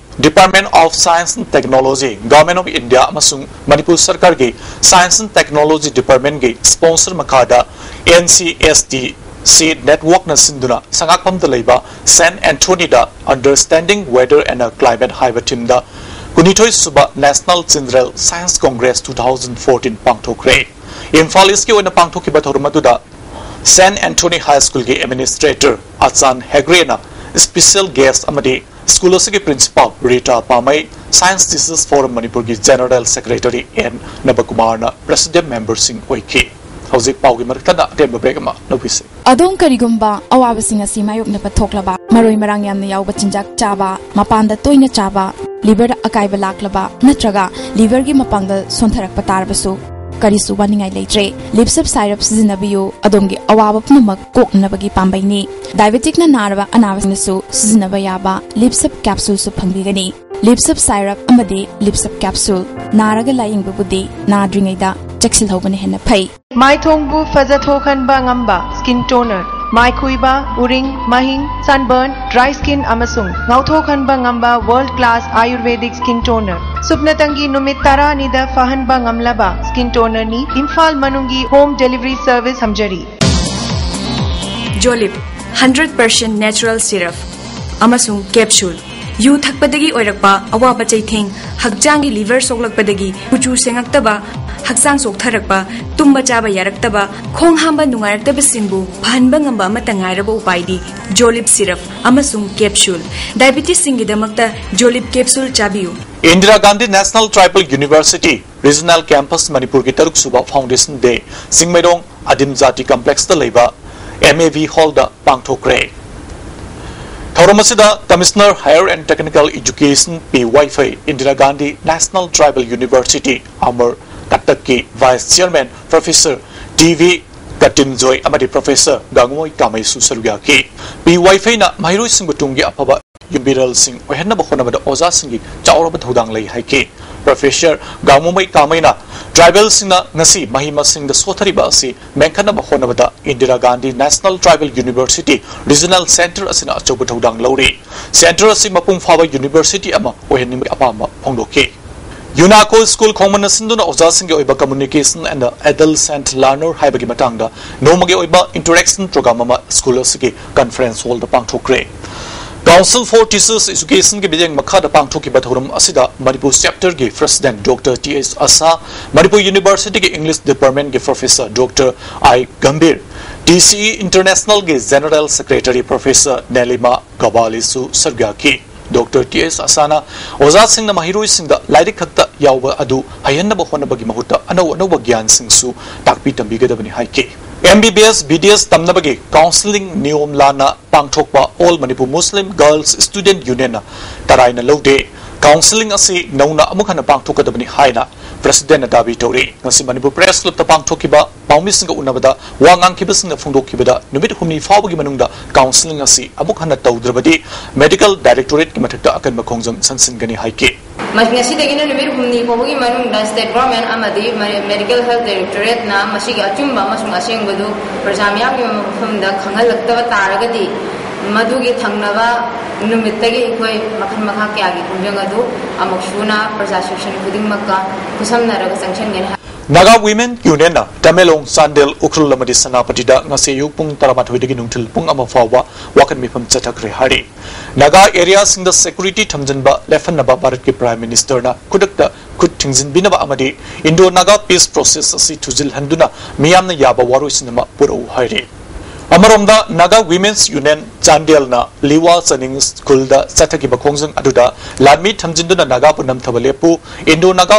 Department of Science and Technology, Government of India ꯑꯃꯁꯨꯡ ꯃꯅꯤꯄꯨꯔ ꯁꯔꯀꯥꯔꯒꯤ Science and Technology Department ꯀꯤ sponsor ꯃꯈꯥꯗ NCSTC network ꯅ ꯁꯤꯟꯗꯨꯅ ꯁꯉꯥꯛꯐꯝꯗ ꯂꯩꯕ Saint Anthony the Understanding Weather and Climate ꯍꯥꯏꯕ theme ꯗ ꯀꯨꯟꯅꯤꯊꯣꯏ ꯁꯨꯕ National General Science Congress two thousand fourteen ꯄꯥꯡꯊꯣꯛꯈ꯭ꯔꯦ꯫ Imphal East ꯀꯤ ꯑꯣꯏꯅ ꯄꯥꯡꯊꯣꯛꯈꯤꯕ ꯊꯧꯔꯝ ꯑꯗꯨꯗ Saint Anthony High School ꯒꯤ administrator ꯑꯆꯥꯟ ꯍꯦꯒ꯭ꯔꯦꯅ special guest ꯑꯃꯗꯤ school ꯑꯁꯤꯒꯤ principal Rita Pamei, Science Teachers Forum ꯃꯅꯤꯄꯨꯔꯒꯤ general secretary ꯑꯦꯟ ꯅꯕꯀꯨꯃꯥꯔꯅ president memberꯁꯤꯡ ꯑꯣꯏꯈꯤ꯫ ꯍꯧꯖꯤꯛ ꯄꯥꯎꯒꯤ ꯃꯔꯛ ꯊꯠꯅ ꯑꯇꯦꯟꯕ break ꯑꯃ ꯂꯧꯕꯤꯁꯤ꯫ ꯑꯗꯣꯝ ꯀꯔꯤꯒꯨꯝꯕ ꯑꯋꯥꯕꯁꯤꯡ ꯑꯁꯤ ꯃꯥꯌꯣꯛꯅꯕ ꯊꯣꯛꯂꯕ, ꯃꯔꯣꯏ ꯃꯔꯥꯡ ꯌꯥꯝꯅ ꯌꯥꯎꯕ ꯆꯤꯟꯖꯥꯛ ꯆꯥꯕ, ꯃꯄꯥꯟꯗ ꯇꯣꯏꯅ ꯆꯥꯕ, liver ꯑꯀꯥꯏꯕ ꯂꯥꯛꯂꯕ ꯅꯠꯇ꯭ꯔꯒ liverꯒꯤ ꯃꯄꯥꯡꯒꯜ ꯁꯣꯟꯊꯔꯛꯄ ꯇꯥꯔꯕꯁꯨ ꯀꯔꯤꯁꯨ ꯋꯥꯅꯤꯡꯉꯥꯏ ꯂꯩꯇ꯭ꯔꯦ꯫ Lipsap syrup ꯁꯤꯖꯤꯟꯅꯕꯤꯌꯨ, ꯑꯗꯣꯝꯒꯤ ꯑꯋꯥꯕ ꯄꯨꯝꯅꯃꯛ ꯀꯣꯛꯅꯅꯕꯒꯤ ꯄꯥꯝꯕꯩꯅꯤ꯫ Diabeticꯅ ꯅꯥꯔꯕ ꯑꯅꯥꯕꯁꯤꯡꯅꯁꯨ ꯁꯤꯖꯤꯟꯅꯕ ꯌꯥꯕ Lipsap capsuleꯁꯨ ꯐꯪꯕꯤꯒꯅꯤ꯫ Lipsap syrup ꯑꯃꯗꯤ Lipsap capsule ꯅꯥꯔꯒ ꯂꯥꯌꯦꯡꯕꯕꯨꯗꯤ ꯅꯥꯗ꯭ꯔꯤꯉꯩꯗ ꯆꯦꯛꯁꯤꯜꯍꯧꯕꯅ ꯍꯦꯟꯅ ꯐꯩ꯫ ꯃꯥꯏꯊꯣꯡꯕꯨ ꯐꯖꯊꯣꯛꯍꯟꯕ ꯉꯝꯕ skin toner, ꯃꯥꯏꯈꯨꯏꯕ, ꯎꯔꯤꯡ, ꯃꯍꯤꯡ, sunburn, dry skin ꯑꯃꯁꯨꯡ ꯉꯧꯊꯣꯛꯍꯟꯕ ꯉꯝꯕ world class Ayurvedic skin toner꯫ ꯁꯨꯞꯅꯇꯪꯒꯤ ꯅꯨꯃꯤꯠ ꯇꯔꯥꯅꯤꯗ ꯐꯍꯟꯕ ꯉꯝꯂꯕ skin tonerꯅꯤ꯫ ꯏꯝꯐꯥꯜ ꯃꯅꯨꯡꯒꯤ home delivery service ꯊꯝꯖꯔꯤ꯫ Jolib, hundred percent natural syrup ꯑꯃꯁꯨꯡ capsule꯫ ꯌꯨ ꯊꯛꯄꯗꯒꯤ ꯑꯣꯏꯔꯛꯄ ꯑꯋꯥꯕ ꯆꯩꯊꯦꯡ, ꯍꯛꯆꯥꯡꯒꯤ liver ꯁꯣꯛꯂꯛꯄꯗꯒꯤ ꯀꯨꯆꯨ ꯁꯦꯡꯉꯛꯇꯕ, ꯍꯛꯆꯥꯡ ꯆꯣꯛꯊꯔꯛꯄ, ꯇꯨꯝꯕ ꯆꯥꯕ ꯌꯥꯔꯛꯇꯕ, ꯈꯣꯡ ꯍꯥꯝꯕ ꯅꯨꯡꯉꯥꯏꯔꯛꯇꯕꯁꯤꯡꯕꯨ ꯐꯍꯟꯕ ꯉꯝꯕ ꯑꯃꯠꯇ ꯉꯥꯏꯔꯕ ꯎꯄꯥꯏꯗꯤ Jolib syrup ꯑꯃꯁꯨꯡ capsule꯫ Diabetesꯁꯤꯡꯒꯤꯗꯃꯛꯇ Jolib capsule ꯆꯥꯕꯤꯌꯨ꯫ Indira Gandhi National Tribal University Regional Campus ꯃꯅꯤꯄꯨꯔꯒꯤ ꯇꯔꯨꯛ ꯁꯨꯕ Foundation Day ꯆꯤꯡꯃꯩꯔꯣꯡ ꯑꯗꯤꯝ ꯖꯥꯇꯤ complexꯇ ꯂꯩꯕ M A V hallꯗ ꯄꯥꯡꯊꯣꯛꯈ꯭ꯔꯦ꯫ ꯊꯧꯔꯝ ꯑꯁꯤꯗ Commissioner Higher and Technical Education P ꯋꯥꯏꯐꯩ, Indira Gandhi National Tribal University Amar ꯀꯇꯛꯀꯤ Vice Chairman Professor T V ꯀꯇꯤꯝꯖꯣꯏ ꯑꯃꯗꯤ Professor ꯒꯥꯡꯉꯨꯃꯣꯏ ꯀꯥꯃꯩꯁꯨ ꯁꯔꯨꯛ ꯌꯥꯈꯤ꯫ ꯄꯤ ꯋꯥꯏꯐꯩꯅ ꯃꯍꯩꯔꯣꯏꯁꯤꯡꯕꯨ ꯇꯨꯡꯒꯤ ꯑꯐꯕ ꯌꯨꯝꯕꯤꯔꯦꯜꯁꯤꯡ ꯑꯣꯏꯍꯟꯅꯕ ꯍꯣꯠꯅꯕꯗ ꯑꯣꯖꯥꯁꯤꯡꯒꯤ ꯆꯥꯎꯔꯕ ꯊꯧꯗꯥꯡ ꯂꯩ ꯍꯥꯏꯈꯤ꯫ Professor ꯒꯥꯡꯉꯨꯃꯩ ꯀꯥꯃꯩꯅ tribalꯁꯤꯡꯅ ꯉꯁꯤ ꯃꯍꯩ ꯃꯁꯤꯡꯗ ꯁꯣꯊꯔꯤꯕ ꯑꯁꯤ ꯃꯦꯟꯈꯠꯅꯕ ꯍꯣꯠꯅꯕꯗ Indira Gandhi National Tribal University Regional Center ꯑꯁꯤꯅ ꯑꯆꯧꯕ ꯊꯧꯗꯥꯡ ꯂꯧꯔꯤ꯫ Center ꯑꯁꯤ ꯃꯄꯨꯡ ꯐꯥꯕ university ꯑꯃ ꯑꯣꯏꯍꯟꯅꯤꯡꯕꯒꯤ ꯑꯄꯥꯝꯕ ꯐꯣꯡꯗꯣꯛꯈꯤ꯫ UNACO School ꯈꯣꯡꯃꯟꯅ ꯁꯤꯟꯗꯨꯅ ꯑꯣꯖꯥꯁꯤꯡꯒꯤ ꯑꯣꯏꯕ Communication and Adolescent Learner ꯍꯥꯏꯕꯒꯤ ꯃꯇꯥꯡꯗ ꯅꯣꯡꯃꯒꯤ ꯑꯣꯏꯕ interaction program ꯑꯃ school ꯑꯁꯤꯒꯤ conference hallꯗ ꯄꯥꯡꯊꯣꯛꯈ꯭ꯔꯦ꯫ Council for Teachers Educationꯒꯤ ꯃꯤꯠꯌꯦꯡ ꯃꯈꯥꯗ ꯄꯥꯡꯊꯣꯛꯈꯤꯕ ꯊꯧꯔꯝ ꯑꯁꯤꯗ Manipur Chapterꯒꯤ President Doctor T S Asa, Manipur Universityꯒꯤ English Departmentꯒꯤ Professor Doctor I Gambhir, TCE Internationalꯒꯤ General Secretary Professor Nelima Gabaliꯁꯨ ꯁꯔꯨꯛ ꯌꯥꯈꯤ꯫ Doctor T S Asaꯅ ꯑꯣꯖꯥꯁꯤꯡꯅ ꯃꯍꯩꯔꯣꯏꯁꯤꯡꯗ ꯂꯥꯏꯔꯤꯛ ꯈꯛꯇ ꯌꯥꯎꯕ ꯑꯗꯨ ꯍꯩꯍꯟꯅꯕ ꯍꯣꯠꯅꯕꯒꯤ ꯃꯍꯨꯠꯇ ꯑꯅꯧ ꯑꯅꯧꯕ ꯒ꯭ꯌꯥꯟꯁꯤꯡꯁꯨ ꯇꯥꯛꯄꯤ ꯇꯝꯕꯤꯒꯗꯕꯅꯤ ꯍꯥꯏꯈꯤ꯫ MBBS, BDS ꯇꯝꯅꯕꯒꯤ counselling ꯅꯤꯌꯣꯝ ꯂꯥꯟꯅ ꯄꯥꯡꯊꯣꯛꯄ All Manipur Muslim Girls Student Unionꯅ ꯇꯔꯥꯏꯅ ꯂꯧꯗꯦ꯫ Counselling ꯑꯁꯤ ꯅꯧꯅ ꯑꯃꯨꯛ ꯍꯟꯅ ꯄꯥꯡꯊꯣꯛꯀꯗꯕꯅꯤ ꯍꯥꯏꯅ Presidentꯅ ꯗꯥꯕꯤ ꯇꯧꯔꯤ꯫ ꯉꯁꯤ ꯃꯅꯤꯄꯨꯔ Press Clubꯇ ꯄꯥꯡꯊꯣꯛꯈꯤꯕ ꯄꯥꯎꯃꯤꯁꯤꯡꯒ ꯎꯅꯕꯗ ꯋꯥ ꯉꯥꯡꯈꯤꯕꯁꯤꯡꯅ ꯐꯣꯡꯗꯣꯛꯈꯤꯕꯗ ꯅꯨꯃꯤꯠ ꯍꯨꯝꯅꯤ ꯐꯥꯎꯕꯒꯤ ꯃꯅꯨꯡꯗ counselling ꯑꯁꯤ ꯑꯃꯨꯛ ꯍꯟꯅ ꯇꯧꯗ꯭ꯔꯕꯗꯤ Medical Directorateꯀꯤ ꯃꯊꯛꯇ ꯑꯀꯟꯕ ꯈꯣꯡꯖꯪ ꯆꯪꯁꯤꯟꯒꯅꯤ ꯍꯥꯏꯈꯤ꯫ ꯃꯁ-, ꯉꯁꯤꯗꯒꯤꯅ ꯅꯨꯃꯤꯠ ꯍꯨꯝꯅꯤ ꯐꯥꯎꯕꯒꯤ ꯃꯅꯨꯡꯗ State Government ꯑꯃꯗꯤ ꯃ-, Medical Health Directorateꯅ ꯃꯁꯤꯒꯤ ꯑꯆꯨꯝꯕ ꯑꯃꯁꯨꯡ ꯑꯁꯦꯡꯕꯗꯨ ꯄ꯭ꯔꯖꯥ ꯃꯤꯌꯥꯝꯒꯤ ꯃꯐꯝꯗ ꯈꯪꯍꯜꯂꯛꯇꯕ ꯇꯥꯔꯒꯗꯤ, ꯃꯗꯨꯒꯤ ꯊꯪꯅꯕ ꯅꯨꯃꯤꯠꯇꯒꯤ ꯑꯩꯈꯣꯏ ꯃꯈꯜ ꯃꯈꯥ ꯀꯌꯥꯒꯤ ꯈꯣꯡꯖꯪ ꯑꯗꯨ ꯑꯃꯨꯛ ꯁꯨꯅ ꯄ꯭ꯔꯖꯥ section ꯈꯨꯗꯤꯡꯃꯛꯀ ꯈꯨꯠꯁꯝꯅꯔꯒ ꯆꯪꯁꯤꯟꯒꯅꯤ ꯍꯥꯏ꯫ Naga Women Unionꯅ ꯇꯃꯦꯡꯂꯣꯡ, ꯆꯥꯟꯗꯦꯜ, ꯎꯈ꯭ꯔꯨꯜ ꯑꯃꯗꯤ ꯁꯦꯅꯥꯄꯇꯤꯗ ꯉꯁꯤ ꯑꯌꯨꯛ ꯄꯨꯡ ꯇꯔꯥꯃꯥꯊꯣꯏꯗꯒꯤ ꯅꯨꯡꯊꯤꯜ ꯄꯨꯡ ꯑꯃ ꯐꯥꯎꯕ ꯋꯥꯀꯠ ꯃꯤꯐꯝ ꯆꯠꯊꯈ꯭ꯔꯦ ꯍꯥꯏꯔꯤ꯫ Naga areaꯁꯤꯡꯗ security ꯊꯝꯖꯤꯟꯕ ꯂꯦꯞꯍꯟꯅꯕ ꯚꯥꯔꯠꯀꯤ Prime Ministerꯅ ꯈꯨꯗꯛꯇ ꯈꯨꯠ ꯊꯤꯡꯖꯤꯟꯕꯤꯅꯕ ꯑꯃꯗꯤ Indo-Naga peace process ꯑꯁꯤ ꯊꯨꯖꯤꯜꯍꯟꯗꯨꯅ ꯃꯤꯌꯥꯝꯅ ꯌꯥꯕ ꯋꯥꯔꯣꯏꯁꯤꯟ ꯑꯃ ꯄꯨꯔꯛꯎ ꯍꯥꯏꯔꯤ꯫ ꯑꯃꯔꯣꯝꯗ Naga Women's Union ꯆꯥꯟꯗꯦꯜꯅ ꯂꯤꯋꯥ ꯆꯅꯤꯡ ꯁ꯭ꯀꯨꯜꯗ ꯆꯠꯊꯈꯤꯕ ꯈꯣꯡꯖꯪ ꯑꯗꯨꯗ ꯂꯥꯟꯃꯤ ꯊꯝꯖꯤꯟꯗꯨꯅ ꯅꯥꯒꯥꯕꯨ ꯅꯝꯊꯕ ꯂꯦꯞꯄꯨ, Indo-Naga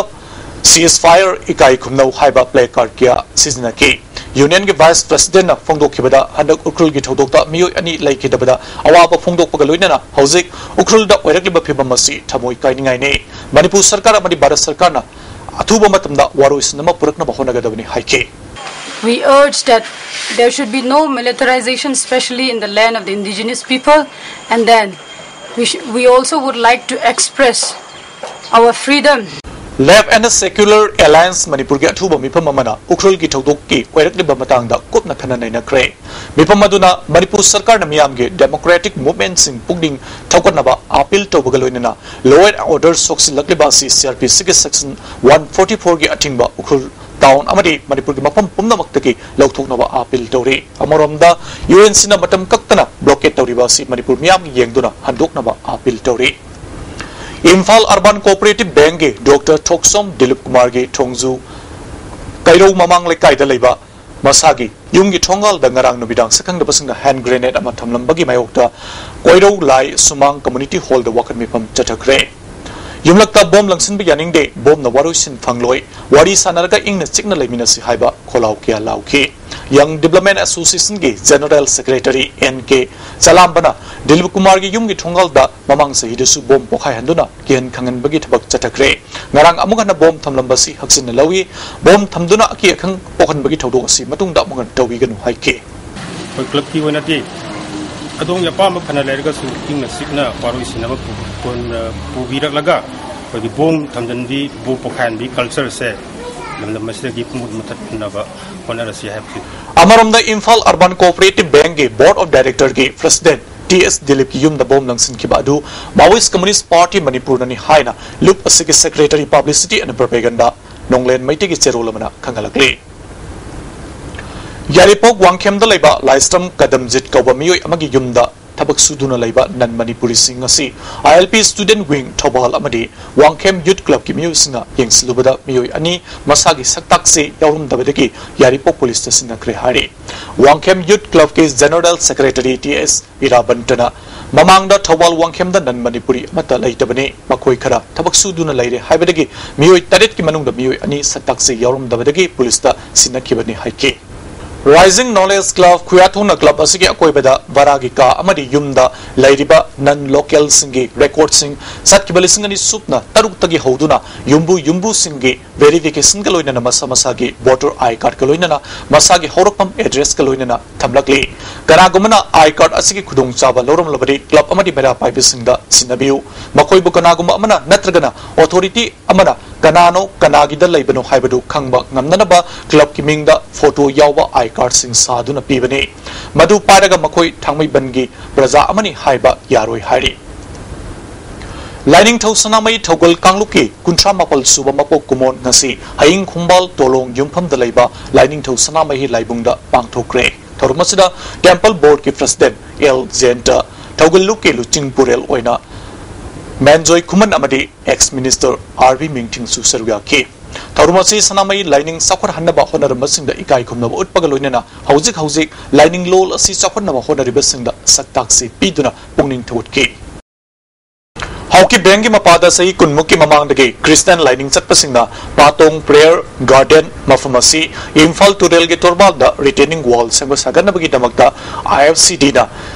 ceasefire ꯏꯀꯥꯏ ꯈꯨꯝꯅꯧ ꯍꯥꯏꯕ placard ꯀꯌꯥ ꯁꯤꯖꯤꯟꯅꯈꯤ꯫ Unionꯒꯤ Vice Presidentꯅ ꯐꯣꯡꯗꯣꯛꯈꯤꯕꯗ ꯍꯟꯗꯛ ꯎꯈ꯭ꯔꯨꯜꯒꯤ ꯊꯧꯗꯣꯛꯇ ꯃꯤꯑꯣꯏ ꯑꯅꯤ ꯂꯩꯈꯤꯗꯕꯗ ꯑꯋꯥꯕ ꯐꯣꯡꯗꯣꯛꯄꯒ ꯂꯣꯏꯅꯅ ꯍꯧꯖꯤꯛ ꯎꯈ꯭ꯔꯨꯜꯗ ꯑꯣꯏꯔꯛꯂꯤꯕ ꯐꯤꯕꯝ ꯑꯁꯤ ꯊꯃꯣꯏ ꯀꯥꯏꯅꯤꯡꯉꯥꯏꯅꯤ꯫ ꯃꯅꯤꯄꯨꯔ ꯁꯔꯀꯥꯔ ꯑꯃꯗꯤ ꯚꯥꯔꯠ ꯁꯔꯀꯥꯔꯅ ꯑꯊꯨꯕ ꯃꯇꯝꯗ ꯋꯥꯔꯣꯏꯁꯤꯟ ꯑꯃ ꯄꯨꯔꯛꯅꯕ ꯍꯣꯠꯅꯒꯗꯕꯅꯤ ꯍꯥꯏꯈꯤ꯫ We urge that there should be no militarization, especially in the land of the indigenous people, and then we, sh- we also would like to express our freedom. Left and Secular Alliance ꯃꯅꯤꯄꯨꯔꯒꯤ ꯑꯊꯨꯕ ꯃꯤꯐꯝ ꯑꯃꯅ ꯎꯈ꯭ꯔꯨꯜꯒꯤ ꯊꯧꯗꯣꯛꯀꯤ ꯑꯣꯏꯔꯛꯂꯤꯕ ꯃꯇꯥꯡꯗ ꯀꯨꯞꯅ ꯈꯟꯅ ꯅꯩꯅꯈ꯭ꯔꯦ꯫ ꯃꯤꯐꯝ ꯑꯗꯨꯅ ꯃꯅꯤꯄꯨꯔ ꯁꯔꯀꯥꯔꯅ ꯃꯤꯌꯥꯝꯒꯤ democratic movementꯁꯤꯡ ꯄꯨꯛꯅꯤꯡ ꯊꯧꯒꯠꯅꯕ appeal ꯇꯧꯕꯒ ꯂꯣꯏꯅꯅ law and order ꯁꯣꯛꯆꯤꯜꯂꯛꯂꯤꯕ ꯑꯁꯤ CRPCꯒꯤ section one forty fourꯒꯤ ꯑꯊꯤꯡꯕ ꯎꯈ꯭ꯔꯨꯜ town ꯑꯃꯗꯤ ꯃꯅꯤꯄꯨꯔꯒꯤ ꯃꯐꯝ ꯄꯨꯝꯅꯃꯛꯇꯒꯤ ꯂꯧꯊꯣꯛꯅꯕ appeal ꯇꯧꯔꯤ꯫ ꯑꯃꯔꯣꯝꯗ UNCꯅ ꯃꯇꯝ ꯀꯛꯇ ꯅ ꯕ꯭ꯂꯣꯀꯦꯠ ꯇꯧꯔꯤꯕ ꯑꯁꯤ ꯃꯅꯤꯄꯨꯔ ꯃꯤꯌꯥꯝꯒꯤ ꯌꯦꯡꯗꯨꯅ ꯍꯟꯗꯣꯛꯅꯕ ꯑꯥꯄꯤꯜ ꯇꯧꯔꯤ꯫ ꯏꯝꯐꯥꯜ ꯑꯔꯕꯥꯟ ꯀꯣꯑꯣꯄꯔꯦꯇꯤꯚ ꯕꯦꯡꯛꯀꯤ ꯗꯣꯛꯇꯔ ꯊꯣꯛꯆꯣꯝ ꯗꯤꯂꯤꯞ ꯀꯨꯃꯥꯔꯒꯤ ꯊꯣꯡꯖꯨ ꯀꯩꯔꯧ ꯃꯃꯥꯡ ꯂꯩꯀꯥꯏꯗ ꯂꯩꯕ ꯃꯁꯥꯒꯤ ꯌꯨꯝꯒꯤ ꯊꯣꯡꯒꯥꯜꯗ ꯉꯔꯥꯡ ꯅꯨꯃꯤꯗꯥꯡ ꯁꯛꯈꯪꯗꯕꯁꯤꯡꯅ ꯍꯦꯟ ꯒ꯭ꯔꯦꯅꯦꯗ ꯑꯃ ꯊꯝꯂꯝꯕꯒꯤ ꯃꯥꯌꯣꯛꯇ ꯀꯣꯏꯔꯧ ꯂꯥꯏ ꯁꯨꯃꯥꯡ ꯀꯝꯃ꯭ꯌꯨꯅꯤꯇꯤ ꯍꯣꯜꯗ ꯋꯥꯀꯠ ꯃꯤꯐꯝ ꯆꯠꯊꯈ꯭ꯔꯦ꯫ ꯌꯨꯝꯂꯛꯇ ꯕꯣꯝ ꯂꯪꯁꯤꯟꯕ ꯌꯥꯅꯤꯡꯗꯦ, ꯕꯣꯝꯅ ꯋꯥꯔꯣꯏꯁꯤꯟ ꯐꯪꯂꯣꯏ, ꯋꯥꯔꯤ ꯁꯥꯟꯅꯔꯒ ꯏꯪꯅ ꯆꯤꯛꯅ ꯂꯩꯃꯤꯟꯅꯁꯤ ꯍꯥꯏꯕ ꯈꯣꯜꯂꯥꯎ ꯀꯌꯥ ꯂꯥꯎꯈꯤ꯫ ꯌꯪ ꯗꯤꯕ꯭ꯂꯞꯃꯦꯟ ꯑꯦꯁꯣꯁꯤꯌꯦꯁꯟꯒꯤ ꯖꯦꯅꯔꯦꯜ ꯁꯦꯀ꯭ꯔꯦꯇꯔꯤ ꯑꯦꯟ ꯀꯦ ꯆꯂꯥꯝꯕꯅ ꯗꯤꯂꯤꯞ ꯀꯨꯃꯥꯔꯒꯤ ꯌꯨꯝꯒꯤ ꯊꯣꯡꯒꯥꯜꯗ ꯃꯃꯥꯡ ꯆꯍꯤꯗꯁꯨ ꯕꯣꯝ ꯄꯣꯈꯥꯏꯍꯟꯗꯨꯅ ꯀꯤꯍꯟ ꯈꯪꯍꯟꯕꯒꯤ ꯊꯕꯛ ꯆꯠꯊꯈ꯭ꯔꯦ꯫ ꯉꯔꯥꯡ ꯑꯃꯨꯛ ꯍꯟꯅ ꯕꯣꯝ ꯊꯝꯂꯝꯕꯁꯤ ꯍꯛꯆꯤꯟꯅ ꯂꯧꯏ꯫ ꯕꯣꯝ ꯊꯝꯗꯨꯅ ꯑꯀꯤ ꯑꯈꯪ ꯄꯣꯛꯍꯟꯕꯒꯤ ꯊꯧꯗꯣꯛ ꯑꯁꯤ ꯃꯇꯨꯡꯗ ꯑꯃꯨꯛ ꯍꯟꯅ ꯇꯧꯕꯤꯒꯅꯨ ꯍꯥꯏꯈꯤ꯫ ꯑꯩꯈꯣꯏ ꯀ꯭ꯂꯕꯀꯤ ꯑꯣꯏꯅꯗꯤ ꯑꯗꯣꯝꯒꯤ ꯑꯄꯥꯝꯕ ꯐꯅ ꯂꯩꯔꯒꯁꯨ ꯏꯪꯅ ꯆꯤꯛꯅ ꯋꯥꯔꯣꯏ ꯁꯤꯟꯅꯕ ꯄꯨ-, ꯄꯨ-, ꯄꯨꯕꯤꯔꯛꯂꯒ ꯑꯩꯈꯣꯏꯒꯤ ꯕꯣꯝ ꯊꯝꯖꯤꯟꯕꯤ, ꯕꯣꯝ ꯄꯣꯈꯥꯏꯍꯟꯕꯤ ꯀꯜꯆꯔꯁꯦ ꯂꯝꯗꯝ ꯑꯁꯤꯗꯒꯤ ꯄꯨꯡꯃꯨꯠ ꯃꯨꯊꯠꯅꯕ ꯍꯣꯠꯅꯔꯁꯤ ꯍꯥꯏꯕꯁꯤ꯫ ꯑꯃꯔꯣꯝꯗ ꯏꯝꯐꯥꯜ ꯑꯔꯕꯥꯟ ꯀꯣꯑꯣꯄꯔꯦꯇꯤꯚ ꯕꯦꯡꯛꯀꯤ ꯕꯣꯔꯗ ꯑꯣꯐ ꯗꯥꯏꯔꯦꯛꯇꯔꯒꯤ ꯄ꯭ꯔꯁꯤꯗꯦꯟꯠ ꯇꯤ ꯑꯦꯁ ꯗꯤꯂꯤꯞꯀꯤ ꯌꯨꯝꯗ ꯕꯣꯝ ꯂꯪꯁꯤꯟꯈꯤꯕ ꯑꯗꯨ ꯃꯥꯋꯣꯏꯁ꯭ꯠ ꯀꯝꯃ꯭ꯌꯨꯅꯤꯁ꯭ꯠ ꯄꯥꯔꯇꯤ ꯃꯅꯤꯄꯨꯔꯅꯅꯤ ꯍꯥꯏꯅ ꯂꯨꯞ ꯑꯁꯤꯒꯤ ꯁꯦꯀ꯭ꯔꯦꯇꯔꯤ ꯄꯕ꯭ꯂꯤꯁꯤꯇꯤ ꯑꯦꯟꯗ ꯄ꯭ꯔꯣꯄꯦꯒꯟꯗꯥ ꯅꯣꯡꯂꯦꯟ ꯃꯩꯇꯩꯒꯤ ꯆꯦꯔꯣꯜ ꯑꯃꯅ ꯈꯪꯍꯜꯂꯛꯂꯤ꯫ ꯌꯥꯏꯔꯤꯄꯣꯛ ꯋꯥꯡꯈꯦꯝꯗ ꯂꯩꯕ ꯂꯥꯏꯁ꯭ꯔꯝ ꯀꯗꯝꯖꯤꯠ ꯀꯧꯕ ꯃꯤꯑꯣꯏ ꯑꯃꯒꯤ ꯌꯨꯝꯗ ꯊꯕꯛ ꯁꯨꯗꯨꯅ ꯂꯩꯕ ꯅꯟ ꯃꯅꯤꯄꯨꯔꯤꯁꯤꯡ ꯑꯁꯤ I L P student wing Thoubal ꯑꯃꯗꯤ ꯋꯥꯡꯈꯦꯝ ꯌꯨꯊ ꯀ꯭ꯂꯕꯀꯤ ꯃꯤꯑꯣꯏꯁꯤꯡꯅ ꯌꯦꯡꯁꯤꯜꯂꯨꯕꯗ ꯃꯤꯑꯣꯏ ꯑꯅꯤ ꯃꯁꯥꯒꯤ ꯁꯛꯇꯥꯛꯁꯦ ꯌꯥꯎꯔꯝꯗꯕꯗꯒꯤ ꯌꯥꯏꯔꯤꯄꯣꯛ ꯄꯨꯂꯤꯁꯇ ꯁꯤꯟꯅꯈ꯭ꯔꯦ ꯍꯥꯏꯔꯤ꯫ ꯋꯥꯡꯈꯦꯝ ꯌꯨꯊ ꯀ꯭ꯂꯕꯀꯤ ꯖꯦꯅꯔꯦꯜ ꯁꯦꯀ꯭ꯔꯦꯇꯔꯤ ꯇꯤ ꯑꯦꯁ ꯏꯔꯥꯕꯟꯇꯅ ꯃꯃꯥꯡꯗ ꯊꯧꯕꯥꯜ ꯋꯥꯡꯈꯦꯝꯗ ꯅꯟ ꯃꯅꯤꯄꯨꯔꯤ ꯑꯃꯠꯇ ꯂꯩꯇꯕꯅꯤ, ꯃꯈꯣꯏ ꯈꯔ ꯊꯕꯛ ꯁꯨꯗꯨꯅ ꯂꯩꯔꯦ ꯍꯥꯏꯕꯗꯒꯤ ꯃꯤꯑꯣꯏ ꯇꯔꯦꯠꯀꯤ ꯃꯅꯨꯡꯗ ꯃꯤꯑꯣꯏ ꯑꯅꯤ ꯁꯛꯇꯥꯛꯁꯦ ꯌꯥꯎꯔꯝꯗꯕꯗꯒꯤ ꯄꯨꯂꯤꯁꯇ ꯁꯤꯟꯅꯈꯤꯕꯅꯤ ꯍꯥꯏꯈꯤ꯫ ꯔꯥꯏꯖꯤꯡ ꯅꯣꯂꯦꯖ ꯀ꯭ꯂꯕ ꯈꯨꯌꯥꯊꯣꯡꯅ ꯀ꯭ꯂꯕ ꯑꯁꯤꯒꯤ ꯑꯀꯣꯏꯕꯗ ꯚꯔꯥꯒꯤ ꯀꯥ ꯑꯃꯗꯤ ꯌꯨꯝꯗ ꯂꯩꯔꯤꯕ ꯅꯟ ꯂꯣꯀꯦꯜꯁꯤꯡꯒꯤ ꯔꯦꯀꯣꯔꯗꯁꯤꯡ ꯆꯠꯈꯤꯕ ꯂꯤꯁꯤꯡ ꯑꯅꯤ ꯁꯨꯞꯅ ꯇꯔꯨꯛꯇꯒꯤ ꯍꯧꯗꯨꯅ ꯌꯨꯝꯕꯨ ꯌꯨꯝꯕꯨꯁꯤꯡꯒꯤ ꯚꯦꯔꯤꯐꯤꯀꯦꯁꯟꯒ ꯂꯣꯏꯅꯅ ꯃꯁꯥ ꯃꯁꯥꯒꯤ ꯚꯣꯇꯔ ꯑꯥꯏ ꯀꯥꯔꯗꯀ ꯂꯣꯏꯅꯅ ꯃꯁꯥꯒꯤ ꯍꯧꯔꯛꯐꯝ ꯑꯦꯗ꯭ꯔꯦꯁꯀ ꯂꯣꯏꯅꯅ ꯊꯝꯂꯛꯂꯤ꯫ ꯀꯅꯥꯒꯨꯝꯕꯅ ꯑꯥꯏ ꯀꯥꯔꯗ ꯑꯁꯤꯒꯤ ꯈꯨꯗꯣꯡꯆꯥꯕ ꯂꯧꯔꯝꯂꯕꯗꯤ ꯀ꯭ꯂꯕ ꯑꯃꯗꯤ ꯃꯩꯔꯥ ꯄꯥꯏꯕꯁꯤꯡꯗ ꯁꯤꯟꯅꯕꯤꯌꯨ꯫ ꯃꯈꯣꯏꯕꯨ ꯀꯅꯥꯒꯨꯝꯕ ꯑꯃꯅ ꯅꯠꯇ꯭ꯔꯒꯅ ꯑꯣꯊꯣꯔꯤꯇꯤ ꯑꯃꯅ ꯀꯅꯥꯅꯣ, ꯀꯅꯥꯒꯤꯗ ꯂꯩꯕꯅꯣ ꯍꯥꯏꯕꯗꯨ ꯈꯪꯕ ꯉꯝꯅꯅꯕ ꯀ꯭ꯂꯕꯀꯤ ꯃꯤꯡꯗ ꯐꯣꯇꯣ ꯌꯥꯎꯕ ꯑꯥꯏ ꯀꯥꯔꯗꯁꯤꯡ ꯁꯥꯗꯨꯅ ꯄꯤꯕꯅꯤ꯫ ꯃꯗꯨ ꯄꯥꯏꯔꯒ ꯃꯈꯣꯏ ꯊꯥꯡꯃꯩꯕꯟꯒꯤ ꯄ꯭ꯔꯖꯥ ꯑꯃꯅꯤ ꯍꯥꯏꯕ ꯌꯥꯔꯣꯏ ꯍꯥꯏꯔꯤ꯫ ꯂꯥꯏꯅꯤꯡꯊꯧ ꯁꯅꯥꯃꯍꯤ ꯊꯧꯒꯜ ꯀꯥꯡꯂꯨꯞꯀꯤ ꯀꯨꯟꯊ꯭ꯔꯥ ꯃꯥꯄꯜ ꯁꯨꯕ ꯃꯄꯣꯛ ꯀꯨꯝꯑꯣꯟ ꯉꯁꯤ ꯍꯌꯤꯡ ꯈꯣꯡꯕꯥꯜ ꯇꯣꯂꯣꯡ ꯌꯨꯝꯐꯝꯗ ꯂꯩꯕ ꯂꯥꯏꯅꯤꯡꯊꯧ ꯁꯅꯥꯃꯍꯤ ꯂꯥꯏꯕꯨꯡꯗ ꯄꯥꯡꯊꯣꯛꯈ꯭ꯔꯦ꯫ ꯊꯧꯔꯝ ꯑꯁꯤꯗ ꯇꯦꯝꯄꯜ ꯕꯣꯔꯗꯀꯤ ꯄ꯭ꯔꯁꯤꯗꯦꯟꯠ ꯑꯦꯜ ꯖꯌꯟꯇ, ꯊꯧꯒꯜ ꯂꯨꯞꯀꯤ ꯂꯨꯆꯤꯡ ꯄꯨꯔꯦꯜ ꯑꯣꯏꯅ ꯃꯦꯟꯖꯣꯏ ꯈꯨꯃꯟ ꯑꯃꯗꯤ ꯑꯦꯛꯁ ꯃꯤꯅꯤꯁꯇꯔ ꯑꯥꯔ ꯕꯤ ꯃꯤꯡꯊꯤꯡꯁꯨ ꯁꯔꯨꯛ ꯌꯥꯈꯤ꯫ ꯊꯧꯔꯝ ꯑꯁꯤ ꯁꯅꯥꯃꯍꯤ ꯂꯥꯏꯅꯤꯡ ꯆꯥꯎꯈꯠꯍꯟꯅꯕ ꯍꯣꯠꯅꯔꯝꯕꯁꯤꯡꯗ ꯏꯀꯥꯏ ꯈꯨꯝꯅꯕ ꯎꯠꯄꯒ ꯂꯣꯏꯅꯅ ꯍꯧꯖꯤꯛ ꯍꯧꯖꯤꯛ ꯂꯥꯏꯅꯤꯡ ꯂꯣꯜ ꯑꯁꯤ ꯆꯥꯎꯈꯠꯅꯕ ꯍꯣꯠꯅꯔꯤꯕꯁꯤꯡꯗ ꯁꯛ ꯇꯥꯛꯁꯤ ꯄꯤꯗꯨꯅ ꯄꯨꯛꯅꯤꯡ ꯊꯧꯒꯠꯈꯤ꯫ ꯍꯥꯎꯀꯤ ꯕꯦꯡꯒꯤ ꯃꯄꯥꯗ ꯆꯍꯤ ꯀꯨꯟꯃꯨꯛꯀꯤ ꯃꯃꯥꯡꯗꯒꯤ ꯈ꯭ꯔꯤꯁꯇꯤꯌꯥꯟ ꯂꯥꯏꯅꯤꯡ ꯆꯠꯄꯁꯤꯡꯅ ꯄꯥꯇꯣꯡ ꯄ꯭ꯔꯦꯌꯔ ꯒꯥꯔꯗꯦꯟ, ꯃꯐꯝ ꯑꯁꯤ ꯏꯝꯐꯥꯜ ꯇꯨꯔꯦꯜꯒꯤ ꯇꯣꯔꯕꯥꯟꯗ ꯔꯤꯇꯦꯅꯤꯡ ꯋꯥꯜ ꯁꯦꯝꯒꯠ ꯁꯥꯒꯠꯅꯕꯒꯤꯗꯃꯛꯇ ꯑꯥꯏ ꯑꯦꯐ ꯁꯤ ꯗꯤꯅ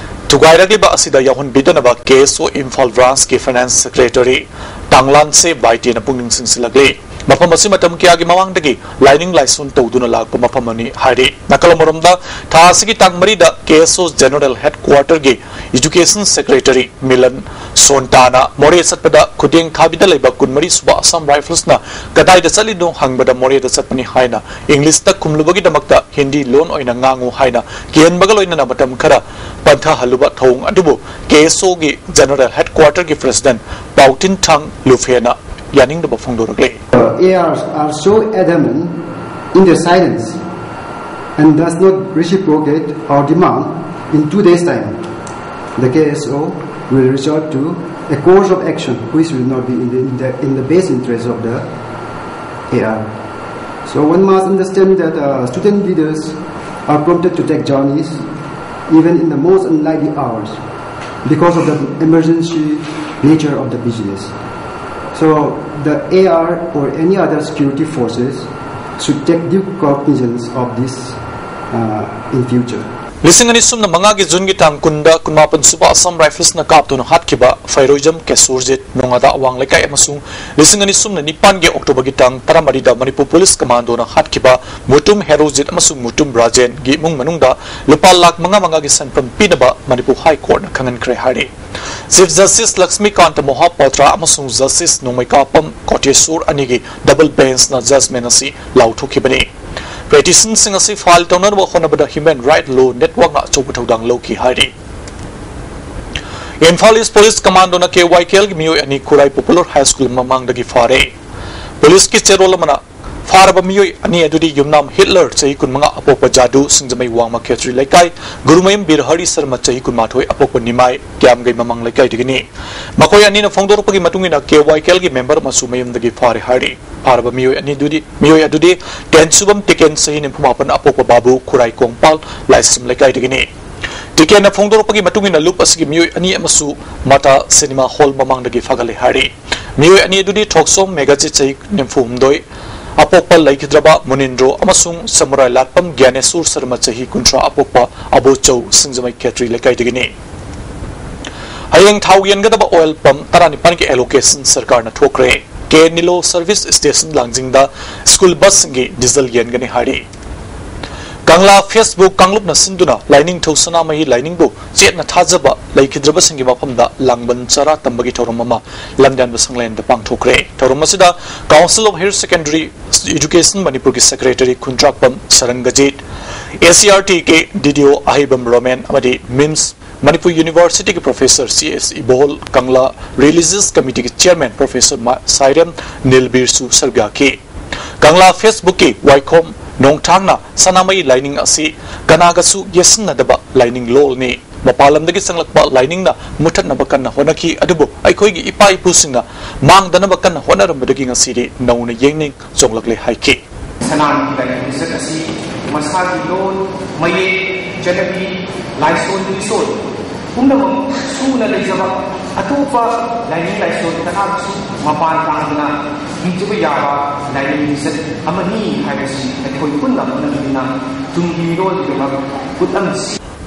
ꯊꯨꯒꯥꯏꯔꯛꯂꯤꯕ ꯑꯁꯤꯗ ꯌꯥꯎꯍꯟꯕꯤꯗꯅꯕ ꯀꯦ ꯑꯦꯁ ꯑꯣ ꯏꯝꯐꯥꯜ ꯕ꯭ꯔꯥꯟꯁꯀꯤ ꯐꯥꯏꯅꯥꯟꯁ ꯁꯦꯀ꯭ꯔꯦꯇꯔꯤ ꯇꯥꯡꯂꯥꯟꯁꯦ ꯕꯥꯏꯇꯦꯅ ꯄꯨꯛꯅꯤꯡ ꯆꯤꯡꯁꯤꯜꯂꯛꯂꯤ꯫ ꯃꯐꯝ ꯑꯁꯤ ꯃꯇꯝ ꯀꯌꯥꯒꯤ ꯃꯃꯥꯡꯗꯒꯤ ꯂꯥꯏꯅꯤꯡ ꯂꯥꯏꯁꯣꯟ ꯇꯧꯗꯨꯅ ꯂꯥꯛꯄ ꯃꯐꯝ ꯑꯃꯅꯤ ꯍꯥꯏꯔꯤ꯫ ꯅꯥꯀꯜ ꯑꯃꯔꯣꯝꯗ, ꯊꯥ ꯑꯁꯤꯒꯤ ꯇꯥꯡ ꯃꯔꯤꯗ ꯀꯦ ꯑꯦꯁ ꯑꯣ ꯖꯦꯅꯔꯦꯜ ꯍꯦꯗꯀ꯭ꯋꯥꯔꯇꯔꯒꯤ ꯏꯗꯨꯀꯦꯁꯟ ꯁꯦꯀ꯭ꯔꯦꯇꯔꯤ ꯃꯤꯂꯟ ꯁꯣꯟꯇꯥꯅ ꯃꯣꯔꯦ ꯆꯠꯄꯗ ꯈꯨꯗꯦꯡ ꯊꯥꯕꯤꯗ ꯂꯩꯕ ꯀꯨꯟꯃꯔꯤ ꯁꯨꯕ ꯑꯁꯥꯝ ꯔꯥꯏꯐꯜꯁꯅ ꯀꯗꯥꯏꯗ ꯆꯠꯂꯤꯅꯣ ꯍꯪꯕꯗ ꯃꯣꯔꯦꯗ ꯆꯠꯄꯅꯤ ꯍꯥꯏꯅ ꯏꯪꯂꯤꯁꯇ ꯈꯨꯝꯂꯨꯕꯒꯤꯗꯃꯛꯇ ꯍꯤꯟꯗꯤ ꯂꯣꯟ ꯑꯣꯏꯅ ꯉꯥꯡꯉꯨ ꯍꯥꯏꯅ ꯀꯤꯍꯟꯕꯒ ꯂꯣꯏꯅꯅ ꯃꯇꯝ ꯈꯔ ꯄꯟꯊꯍꯜꯂꯨꯕ ꯊꯧꯑꯣꯡ ꯑꯗꯨꯕꯨ ꯀꯦ ꯑꯦꯁ ꯑꯣꯒꯤ ꯖꯦꯅꯔꯦꯜ ꯍꯦꯗꯀ꯭ꯋꯥꯔꯇꯔꯒꯤ ꯄ꯭ꯔꯁꯤꯗꯦꯟꯠ ꯄꯥꯎꯇꯤꯟ ꯊꯥꯡ ꯂꯨꯐꯦꯅ ꯌꯥꯅꯤꯡꯗꯕ ꯐꯣꯡꯗꯣꯔꯛꯂꯦ꯫ Uh, A Rs are so adamant in their silence and does not reciprocate our demand, in two days' time, the K S O will resort to a course of action which will not be in the, in the, in the best interest of the A R. So one must understand that uh, student leaders are prompted to take journeys even in the most unlikely hours because of the emergency nature of the business. So the A R or any other security forces should take due cognizance of this uh, in future. ꯂꯤꯁꯤꯡ ꯑꯅꯤ ꯁꯨꯞꯅ ꯃꯉꯥꯒꯤ ꯖꯨꯟꯒꯤ ꯇꯥꯡ ꯀꯨꯟꯗ ꯀꯨꯟꯃꯥꯄꯟ ꯁꯨꯕ ꯑꯁꯥꯝ ꯔꯥꯏꯐꯜꯁꯅ ꯀꯥꯞꯇꯨꯅ ꯍꯥꯠꯈꯤꯕ ꯐꯩꯔꯣꯏꯖꯝ ꯀꯦꯁꯣꯔꯖꯤꯠ, ꯅꯣꯡꯉꯥꯗ ꯑꯋꯥꯡ ꯂꯩꯀꯥꯏ ꯑꯃꯁꯨꯡ ꯂꯤꯁꯤꯡ ꯑꯅꯤ ꯁꯨꯞꯅ ꯅꯤꯄꯥꯟꯒꯤ ꯑꯣꯛꯇꯣꯕꯔꯒꯤ ꯇꯥꯡ ꯇꯔꯥꯃꯔꯤꯗ ꯃꯅꯤꯄꯨꯔ ꯄꯨꯂꯤꯁ ꯀꯃꯥꯟꯗꯣꯅ ꯍꯥꯠꯈꯤꯕ ꯃꯨꯇꯨꯝ ꯍꯦꯔꯣꯖꯤꯠ ꯑꯃꯁꯨꯡ ꯃꯨꯇꯨꯝ ꯔꯥꯖꯦꯟꯒꯤ ꯏꯃꯨꯡ ꯃꯅꯨꯡꯗ ꯂꯨꯄꯥ ꯂꯥꯈ ꯃꯉꯥ ꯃꯉꯥꯒꯤ ꯁꯦꯟꯐꯝ ꯄꯤꯅꯕ ꯃꯅꯤꯄꯨꯔ ꯍꯥꯏ ꯀꯣꯔꯠꯅ ꯈꯪꯍꯟꯈ꯭ꯔꯦ ꯍꯥꯏꯔꯤ꯫ ꯆꯤꯐ ꯖꯁꯇꯤꯁ ꯂꯛꯁꯃꯤꯀꯥꯟꯇ ꯃꯣꯍꯥꯄꯥꯇ꯭ꯔ ꯑꯃꯁꯨꯡ ꯖꯁꯇꯤꯁ ꯅꯣꯡꯃꯩꯀꯥꯄꯝ ꯀꯣꯇꯦꯁꯣꯔ ꯑꯅꯤꯒꯤ ꯗꯕꯜ ꯕꯦꯟꯆꯅ ꯖꯖꯃꯦꯟ ꯑꯁꯤ ꯂꯥꯎꯊꯣꯛꯈꯤꯕꯅꯤ꯫ ꯄꯦꯇꯤꯁꯟꯁꯤꯡ ꯑꯁꯤ ꯐꯥꯏꯜ ꯇꯧꯅꯅꯕ ꯍꯣꯠꯅꯕꯗ ꯍ꯭ꯌꯨꯃꯦꯟ ꯔꯥꯏꯠ ꯂꯣ ꯅꯦꯠꯋꯥꯔꯛꯅ ꯑꯆꯧꯕ ꯊꯧꯗꯥꯡ ꯂꯧꯈꯤ ꯍꯥꯏꯔꯤ꯫ ꯏꯝꯐꯥꯜ ꯏꯁ ꯄꯨꯂꯤꯁ ꯀꯃꯥꯟꯗꯣꯅ ꯀꯦ ꯋꯥꯏ ꯀꯦ ꯑꯦꯜꯒꯤ ꯃꯤꯑꯣꯏ ꯑꯅꯤ ꯈꯨꯔꯥꯏ ꯄꯣꯄꯨꯂꯔ ꯍꯥꯏ ꯁ꯭ꯀꯨꯜ ꯃꯃꯥꯡꯗꯒꯤ ꯐꯥꯔꯦ꯫ ꯄꯨꯂꯤꯁꯀꯤ ꯆꯦꯔꯣꯜ ꯑꯃꯅ ꯐꯥꯔꯕ ꯃꯤꯑꯣꯏ ꯑꯅꯤ ꯑꯗꯨꯗꯤ ꯌꯨꯝꯅꯥꯝ ꯍꯤꯠꯂꯔ, ꯆꯍꯤ ꯀꯨꯟꯃꯉꯥ, ꯑꯄꯣꯛꯄ ꯖꯥꯗꯨ, ꯁꯤꯡꯖꯃꯩ ꯋꯥꯡꯃ ꯈꯦꯇ꯭ꯔꯤ ꯂꯩꯀꯥꯏ, ꯒꯨꯔꯨꯃꯌꯨꯝ ꯕꯤꯔ ꯍꯔꯤ ꯁꯔꯃ, ꯆꯍꯤ ꯀꯨꯟꯃꯥꯊꯣꯏ, ꯑꯄꯣꯛꯄ ꯅꯤꯃꯥꯏ, ꯀ꯭ꯌꯥꯝꯒꯩ ꯃꯃꯥꯡ ꯂꯩꯀꯥꯏꯗꯒꯤꯅꯤ꯫ ꯃꯈꯣꯏ ꯑꯅꯤꯅ ꯐꯣꯡꯗꯣꯔꯛꯄꯒꯤ ꯃꯇꯨꯡ ꯏꯟꯅ, ꯀꯦ ꯋꯥꯏ ꯀꯦꯜꯒꯤ ꯃꯦꯝꯕꯔ ꯑꯃꯁꯨ ꯃꯌꯨꯝꯗꯒꯤ ꯐꯥꯔꯦ ꯍꯥꯏꯔꯤ꯫ ꯐꯥꯔꯕ ꯃꯤꯑꯣꯏ ꯑꯅꯤꯗꯨꯗꯤ, ꯃꯤꯑꯣꯏ ꯑꯗꯨꯗꯤ ꯀꯦꯟꯁꯨꯕꯝ ꯇꯤꯀꯦꯟ, ꯆꯍꯤ ꯅꯤꯐꯨ ꯃꯥꯄꯟ, ꯑꯄꯣꯛꯄ ꯕꯥꯕꯨ, ꯈꯨꯔꯥꯏ ꯀꯣꯡꯄꯥꯜ ꯂꯥꯏꯁ꯭ꯔꯝ ꯂꯩꯀꯥꯏꯗꯒꯤꯅꯤ꯫ ꯇꯤꯀꯦꯟꯅ ꯐꯣꯡꯗꯣꯔꯛꯄꯒꯤ ꯃꯇꯨꯡ ꯏꯟꯅ, ꯂꯨꯞ ꯑꯁꯤꯒꯤ ꯃꯤꯑꯣꯏ ꯑꯅꯤ ꯑꯃꯁꯨ ꯃꯥꯇꯥ ꯁꯤꯅꯦꯃꯥ ꯍꯣꯜ ꯃꯃꯥꯡꯗꯒꯤ ꯐꯥꯒꯠꯂꯦ ꯍꯥꯏꯔꯤ꯫ ꯃꯤꯑꯣꯏ ꯑꯅꯤ ꯑꯗꯨꯗꯤ ꯊꯣꯛꯆꯣꯝ ꯃꯦꯒꯥꯖꯤꯠ, ꯆꯍꯤ ꯅꯤꯐꯨ ꯍꯨꯝꯗꯣꯏ, ꯑꯄꯣꯛꯄ ꯂꯩꯈꯤꯗ꯭ꯔꯕ ꯃꯨꯅꯤꯟꯗ꯭ꯔꯣ ꯑꯃꯁꯨꯡ ꯁꯃꯨꯔꯥꯏ ꯂꯥꯠꯄꯝ ꯒ꯭ꯌꯥꯅꯦꯁꯣꯔ ꯁꯔꯃ, ꯆꯍꯤ ꯀꯨꯟꯊ꯭ꯔꯥ, ꯑꯄꯣꯛꯄ ꯑꯕꯣꯆꯧ, ꯁꯤꯡꯖꯃꯩ ꯈꯦꯇ꯭ꯔꯤ ꯂꯩꯀꯥꯏꯗꯒꯤꯅꯤ꯫ ꯍꯌꯦꯡ ꯊꯥꯎ ꯌꯦꯟꯒꯗꯕ ꯑꯣꯏꯜ ꯄꯝ ꯇꯔꯥꯅꯤꯄꯥꯟꯒꯤ allocation ꯁꯔꯀꯥꯔꯅ ꯊꯣꯛꯈ꯭ꯔꯦ꯫ ꯀꯦ ꯅꯤꯂꯣ ꯁꯔꯚꯤꯁ ꯁ꯭ꯇꯦꯁꯟ ꯂꯥꯡꯖꯤꯡꯗ ꯁ꯭ꯀꯨꯜ ꯕꯁꯁꯤꯡꯒꯤ ꯗꯤꯖꯜ ꯌꯦꯟꯒꯅꯤ ꯍꯥꯏꯔꯤ꯫ ꯀꯪꯂꯥ ꯐꯦꯁꯕꯨꯛ ꯀꯥꯡꯂꯨꯞꯅ ꯁꯤꯟꯗꯨꯅ ꯂꯥꯏꯅꯤꯡꯊꯧ ꯁꯅꯥꯃꯍꯤ ꯂꯥꯏꯅꯤꯡꯕꯨ ꯆꯦꯠꯅ ꯊꯥꯖꯕ ꯂꯩꯈꯤꯗ꯭ꯔꯕꯁꯤꯡꯒꯤ ꯃꯐꯝꯗ ꯂꯥꯡꯕꯟ ꯆꯔꯥ ꯇꯝꯕꯒꯤ ꯊꯧꯔꯝ ꯑꯃ ꯂꯝꯗꯥꯟꯕ ꯁꯪꯂꯦꯟꯗ ꯄꯥꯡꯊꯣꯛꯈ꯭ꯔꯦ꯫ ꯊꯧꯔꯝ ꯑꯁꯤꯗ Council of Higher Secondary Education ꯃꯅꯤꯄꯨꯔꯒꯤ secretary Khundrakpam Sarangajit, A C R ꯇꯤꯒꯤ D D O Aheibam Romen ꯑꯃꯗꯤ ꯃꯤꯝꯁ ꯃꯅꯤꯄꯨꯔ ꯌꯨꯅꯤꯚꯔꯁꯤꯇꯤꯒꯤ professor C S Ibol, Kangla religious ꯀꯃꯤꯇꯤꯒꯤ ꯆꯤꯌꯔꯃꯦꯟ ꯄ꯭ꯔꯣꯐꯦꯁꯔ ꯃ-, ꯁꯥꯏꯔꯦꯝ ꯅꯤꯜꯕꯤꯔꯁꯨ ꯁꯔꯨꯛ ꯌꯥꯈꯤ꯫ ꯀꯪꯂꯥ ꯐꯦꯁꯕꯨꯛꯀꯤ ꯋꯥꯏꯈꯣꯝ ꯅꯣꯡꯊꯥꯡꯅ ꯁꯅꯥꯃꯍꯤ ꯂꯥꯏꯅꯤꯡ ꯑꯁꯤ ꯀꯅꯥꯒꯁꯨ ꯌꯦꯠꯁꯤꯟꯅꯗꯕ ꯂꯥꯏꯅꯤꯡ ꯂꯣꯜꯅꯤ꯫ ꯃꯄꯥꯟ ꯂꯝꯗꯒꯤ ꯆꯪꯂꯛꯄ ꯂꯥꯏꯅꯤꯡꯅ ꯃꯨꯊꯠꯅꯕ ꯀꯟꯅ ꯍꯣꯠꯅꯈꯤ, ꯑꯗꯨꯕꯨ ꯑꯩꯈꯣꯏꯒꯤ ꯏꯄꯥ ꯏꯄꯨꯁꯤꯡꯅ ꯃꯥꯡꯗꯅꯕ ꯀꯟꯅ ꯍꯣꯠꯅꯔꯝꯕꯗꯒꯤ ꯉꯁꯤꯗꯤ ꯅꯧꯅ ꯌꯦꯡꯅꯤꯡ ꯆꯣꯡꯂꯛꯂꯦ ꯍꯥꯏꯈꯤ꯫ ꯁꯅꯥꯃꯍꯤ ꯂꯥꯏꯅꯤꯡ ꯂꯤꯆꯠ ꯑꯁꯤ ꯃꯁꯥꯒꯤ ꯂꯣꯟ, ꯃꯌꯦꯛ, ꯆꯠꯅꯕꯤ, ꯂꯥꯏꯁꯣꯟ ꯂꯤꯁꯣꯟ ꯄꯨꯝꯅꯃꯛ ꯁꯨꯅ ꯂꯩꯖꯕ ꯑꯇꯣꯞꯄ ꯂꯥꯏꯅꯤꯡ ꯂꯥꯏꯁꯣꯟ ꯀꯅꯥꯒꯤꯁꯨ ꯃꯄꯥꯟ ꯇꯥꯡꯗꯅ ꯄꯤꯖꯕ ꯌꯥꯕ ꯂꯥꯏꯅꯤꯡ ꯂꯤꯆꯠ ꯑꯃꯅꯤ ꯍꯥꯏꯕꯁꯤ ꯑꯩꯈꯣꯏ ꯄꯨꯟꯅ ꯍꯣꯠꯅꯃꯤꯟꯅ ꯇꯨꯡꯒꯤ ꯃꯤꯔꯣꯜꯒꯤꯗꯃꯛ ꯈꯨꯗꯝ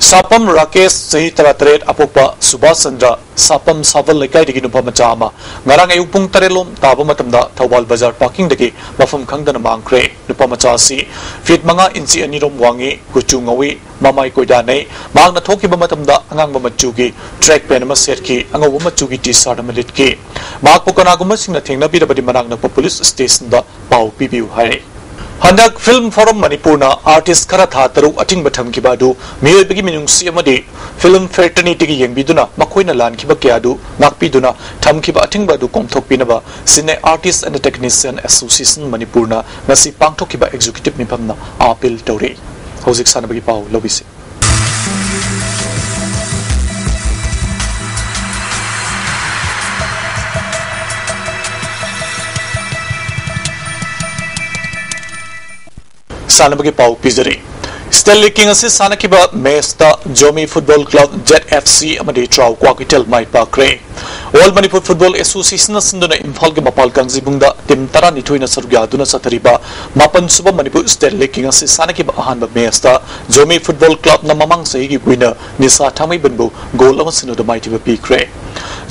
ꯁꯥꯄꯝ ꯔꯥꯀꯦꯁ, ꯆꯍꯤ ꯇꯔꯥꯇꯔꯦꯠ, ꯑꯄꯣꯛꯄ ꯁꯨꯕꯥꯁ ꯆꯟꯗ꯭ꯔ, ꯁꯥꯄꯝ ꯁꯥꯕꯜ ꯂꯩꯀꯥꯏꯗꯒꯤ ꯅꯨꯄꯥ ꯃꯆꯥ ꯑꯃ ꯉꯔꯥꯡ ꯑꯌꯨꯛ ꯄꯨꯡ ꯇꯔꯦꯠ ꯂꯣꯝ ꯇꯥꯕ ꯃꯇꯝꯗ ꯊꯧꯕꯥꯜ ꯕꯖꯥꯔ ꯄꯥꯔꯀꯤꯡꯗꯒꯤ ꯃꯐꯝ ꯈꯪꯗꯅ ꯃꯥꯡꯈ꯭ꯔꯦ꯫ ꯅꯨꯄꯥ ꯃꯆꯥ ꯑꯁꯤ ꯐꯤꯠ ꯃꯉꯥ ꯏꯟꯆꯤ ꯑꯅꯤꯔꯣꯝ ꯋꯥꯡꯉꯤ, ꯀꯨꯆꯨ ꯉꯧꯏ, ꯃꯃꯥꯏ ꯀꯣꯏꯗꯥꯅꯩ꯫ ꯃꯍꯥꯛꯅ ꯊꯣꯛꯈꯤꯕ ꯃꯇꯝꯗ ꯑꯉꯥꯡꯕ ꯃꯆꯨꯒꯤ ꯇ꯭ꯔꯦꯛ ꯄꯦꯟ ꯑꯃ ꯁꯦꯠꯈꯤ, ꯑꯉꯧꯕ ꯃꯆꯨꯒꯤ ꯇꯤ ꯁꯥꯔꯠ ꯑꯃ ꯂꯤꯠꯈꯤ꯫ ꯃꯍꯥꯛꯄꯨ ꯀꯅꯥꯒꯨꯝꯕꯁꯤꯡꯅ ꯊꯦꯡꯅꯕꯤꯔꯕꯗꯤ ꯃꯅꯥꯛ ꯅꯛꯄ ꯄꯨꯂꯤꯁ ꯁ꯭ꯇꯦꯁꯟꯗ ꯄꯥꯎ ꯄꯤꯕꯤꯌꯨ ꯍꯥꯏꯔꯤ꯫ ꯍꯟꯗꯛ Film Forum ꯃꯅꯤꯄꯨꯔꯅ artist ꯈꯔ ꯊꯥ ꯇꯔꯨꯛ ꯑꯊꯤꯡꯕ ꯊꯝꯈꯤꯕ ꯑꯗꯨ ꯃꯤꯑꯣꯏꯕꯒꯤ ꯃꯤꯅꯨꯡꯁꯤ ꯑꯃꯗꯤ film fraternityꯒꯤ ꯌꯦꯡꯕꯤꯗꯨꯅ ꯃꯈꯣꯏꯅ ꯂꯥꯟꯈꯤꯕ ꯀꯌꯥ ꯑꯗꯨ ꯉꯥꯛꯄꯤꯗꯨꯅ ꯊꯝꯈꯤꯕ ꯑꯊꯤꯡꯕ ꯑꯗꯨ ꯀꯣꯝꯊꯣꯛꯄꯤꯅꯕ Cine Artist and Technician Association ꯃꯅꯤꯄꯨꯔꯅ ꯉꯁꯤ ꯄꯥꯡꯊꯣꯛꯈꯤꯕ executive ꯃꯤꯐꯝꯅ appeal ꯇꯧꯔꯤ꯫ ꯍꯧꯖꯤꯛ ꯁꯥꯟꯅꯕꯒꯤ ꯄꯥꯎ ꯂꯧꯕꯤꯁꯤ꯫ ꯁꯥꯟꯅꯕꯒꯤ ꯄꯥꯎ ꯄꯤꯖꯔꯤ꯫ State League ꯑꯁꯤ ꯁꯥꯟꯅꯈꯤꯕ matchꯇ Zomi Football Club, Z F C ꯑꯃꯗꯤ ꯇ꯭ꯔꯥꯎ ꯀ꯭ꯋꯥꯀꯩꯊꯦꯜ ꯃꯥꯏ ꯄꯥꯛꯈ꯭ꯔꯦ꯫ All Manipur Football Associationꯅ ꯁꯤꯟꯗꯨꯅ ꯏꯝꯐꯥꯜꯒꯤ ꯃꯄꯥꯜ ꯀꯥꯡꯖꯩꯕꯨꯡꯗ team ꯇꯔꯥꯅꯤꯊꯣꯏꯅ ꯁꯔꯨꯛ ꯌꯥꯗꯨꯅ ꯆꯠꯊꯔꯤꯕ ꯃꯥꯄꯟ ꯁꯨꯕ ꯃꯅꯤꯄꯨꯔ State League ꯑꯁꯤ ꯁꯥꯟꯅꯈꯤꯕ ꯑꯍꯥꯟꯕ matchꯇ Zomi Football Clubꯅ ꯃꯃꯥꯡ ꯆꯍꯤꯒꯤ winner ꯅꯤꯁꯥ ꯊꯥꯡꯃꯩꯕꯟꯕꯨ goal ꯑꯃ ꯁꯤꯅꯣꯗ ꯃꯥꯏꯊꯤꯕ ꯄꯤꯈ꯭ꯔꯦ꯫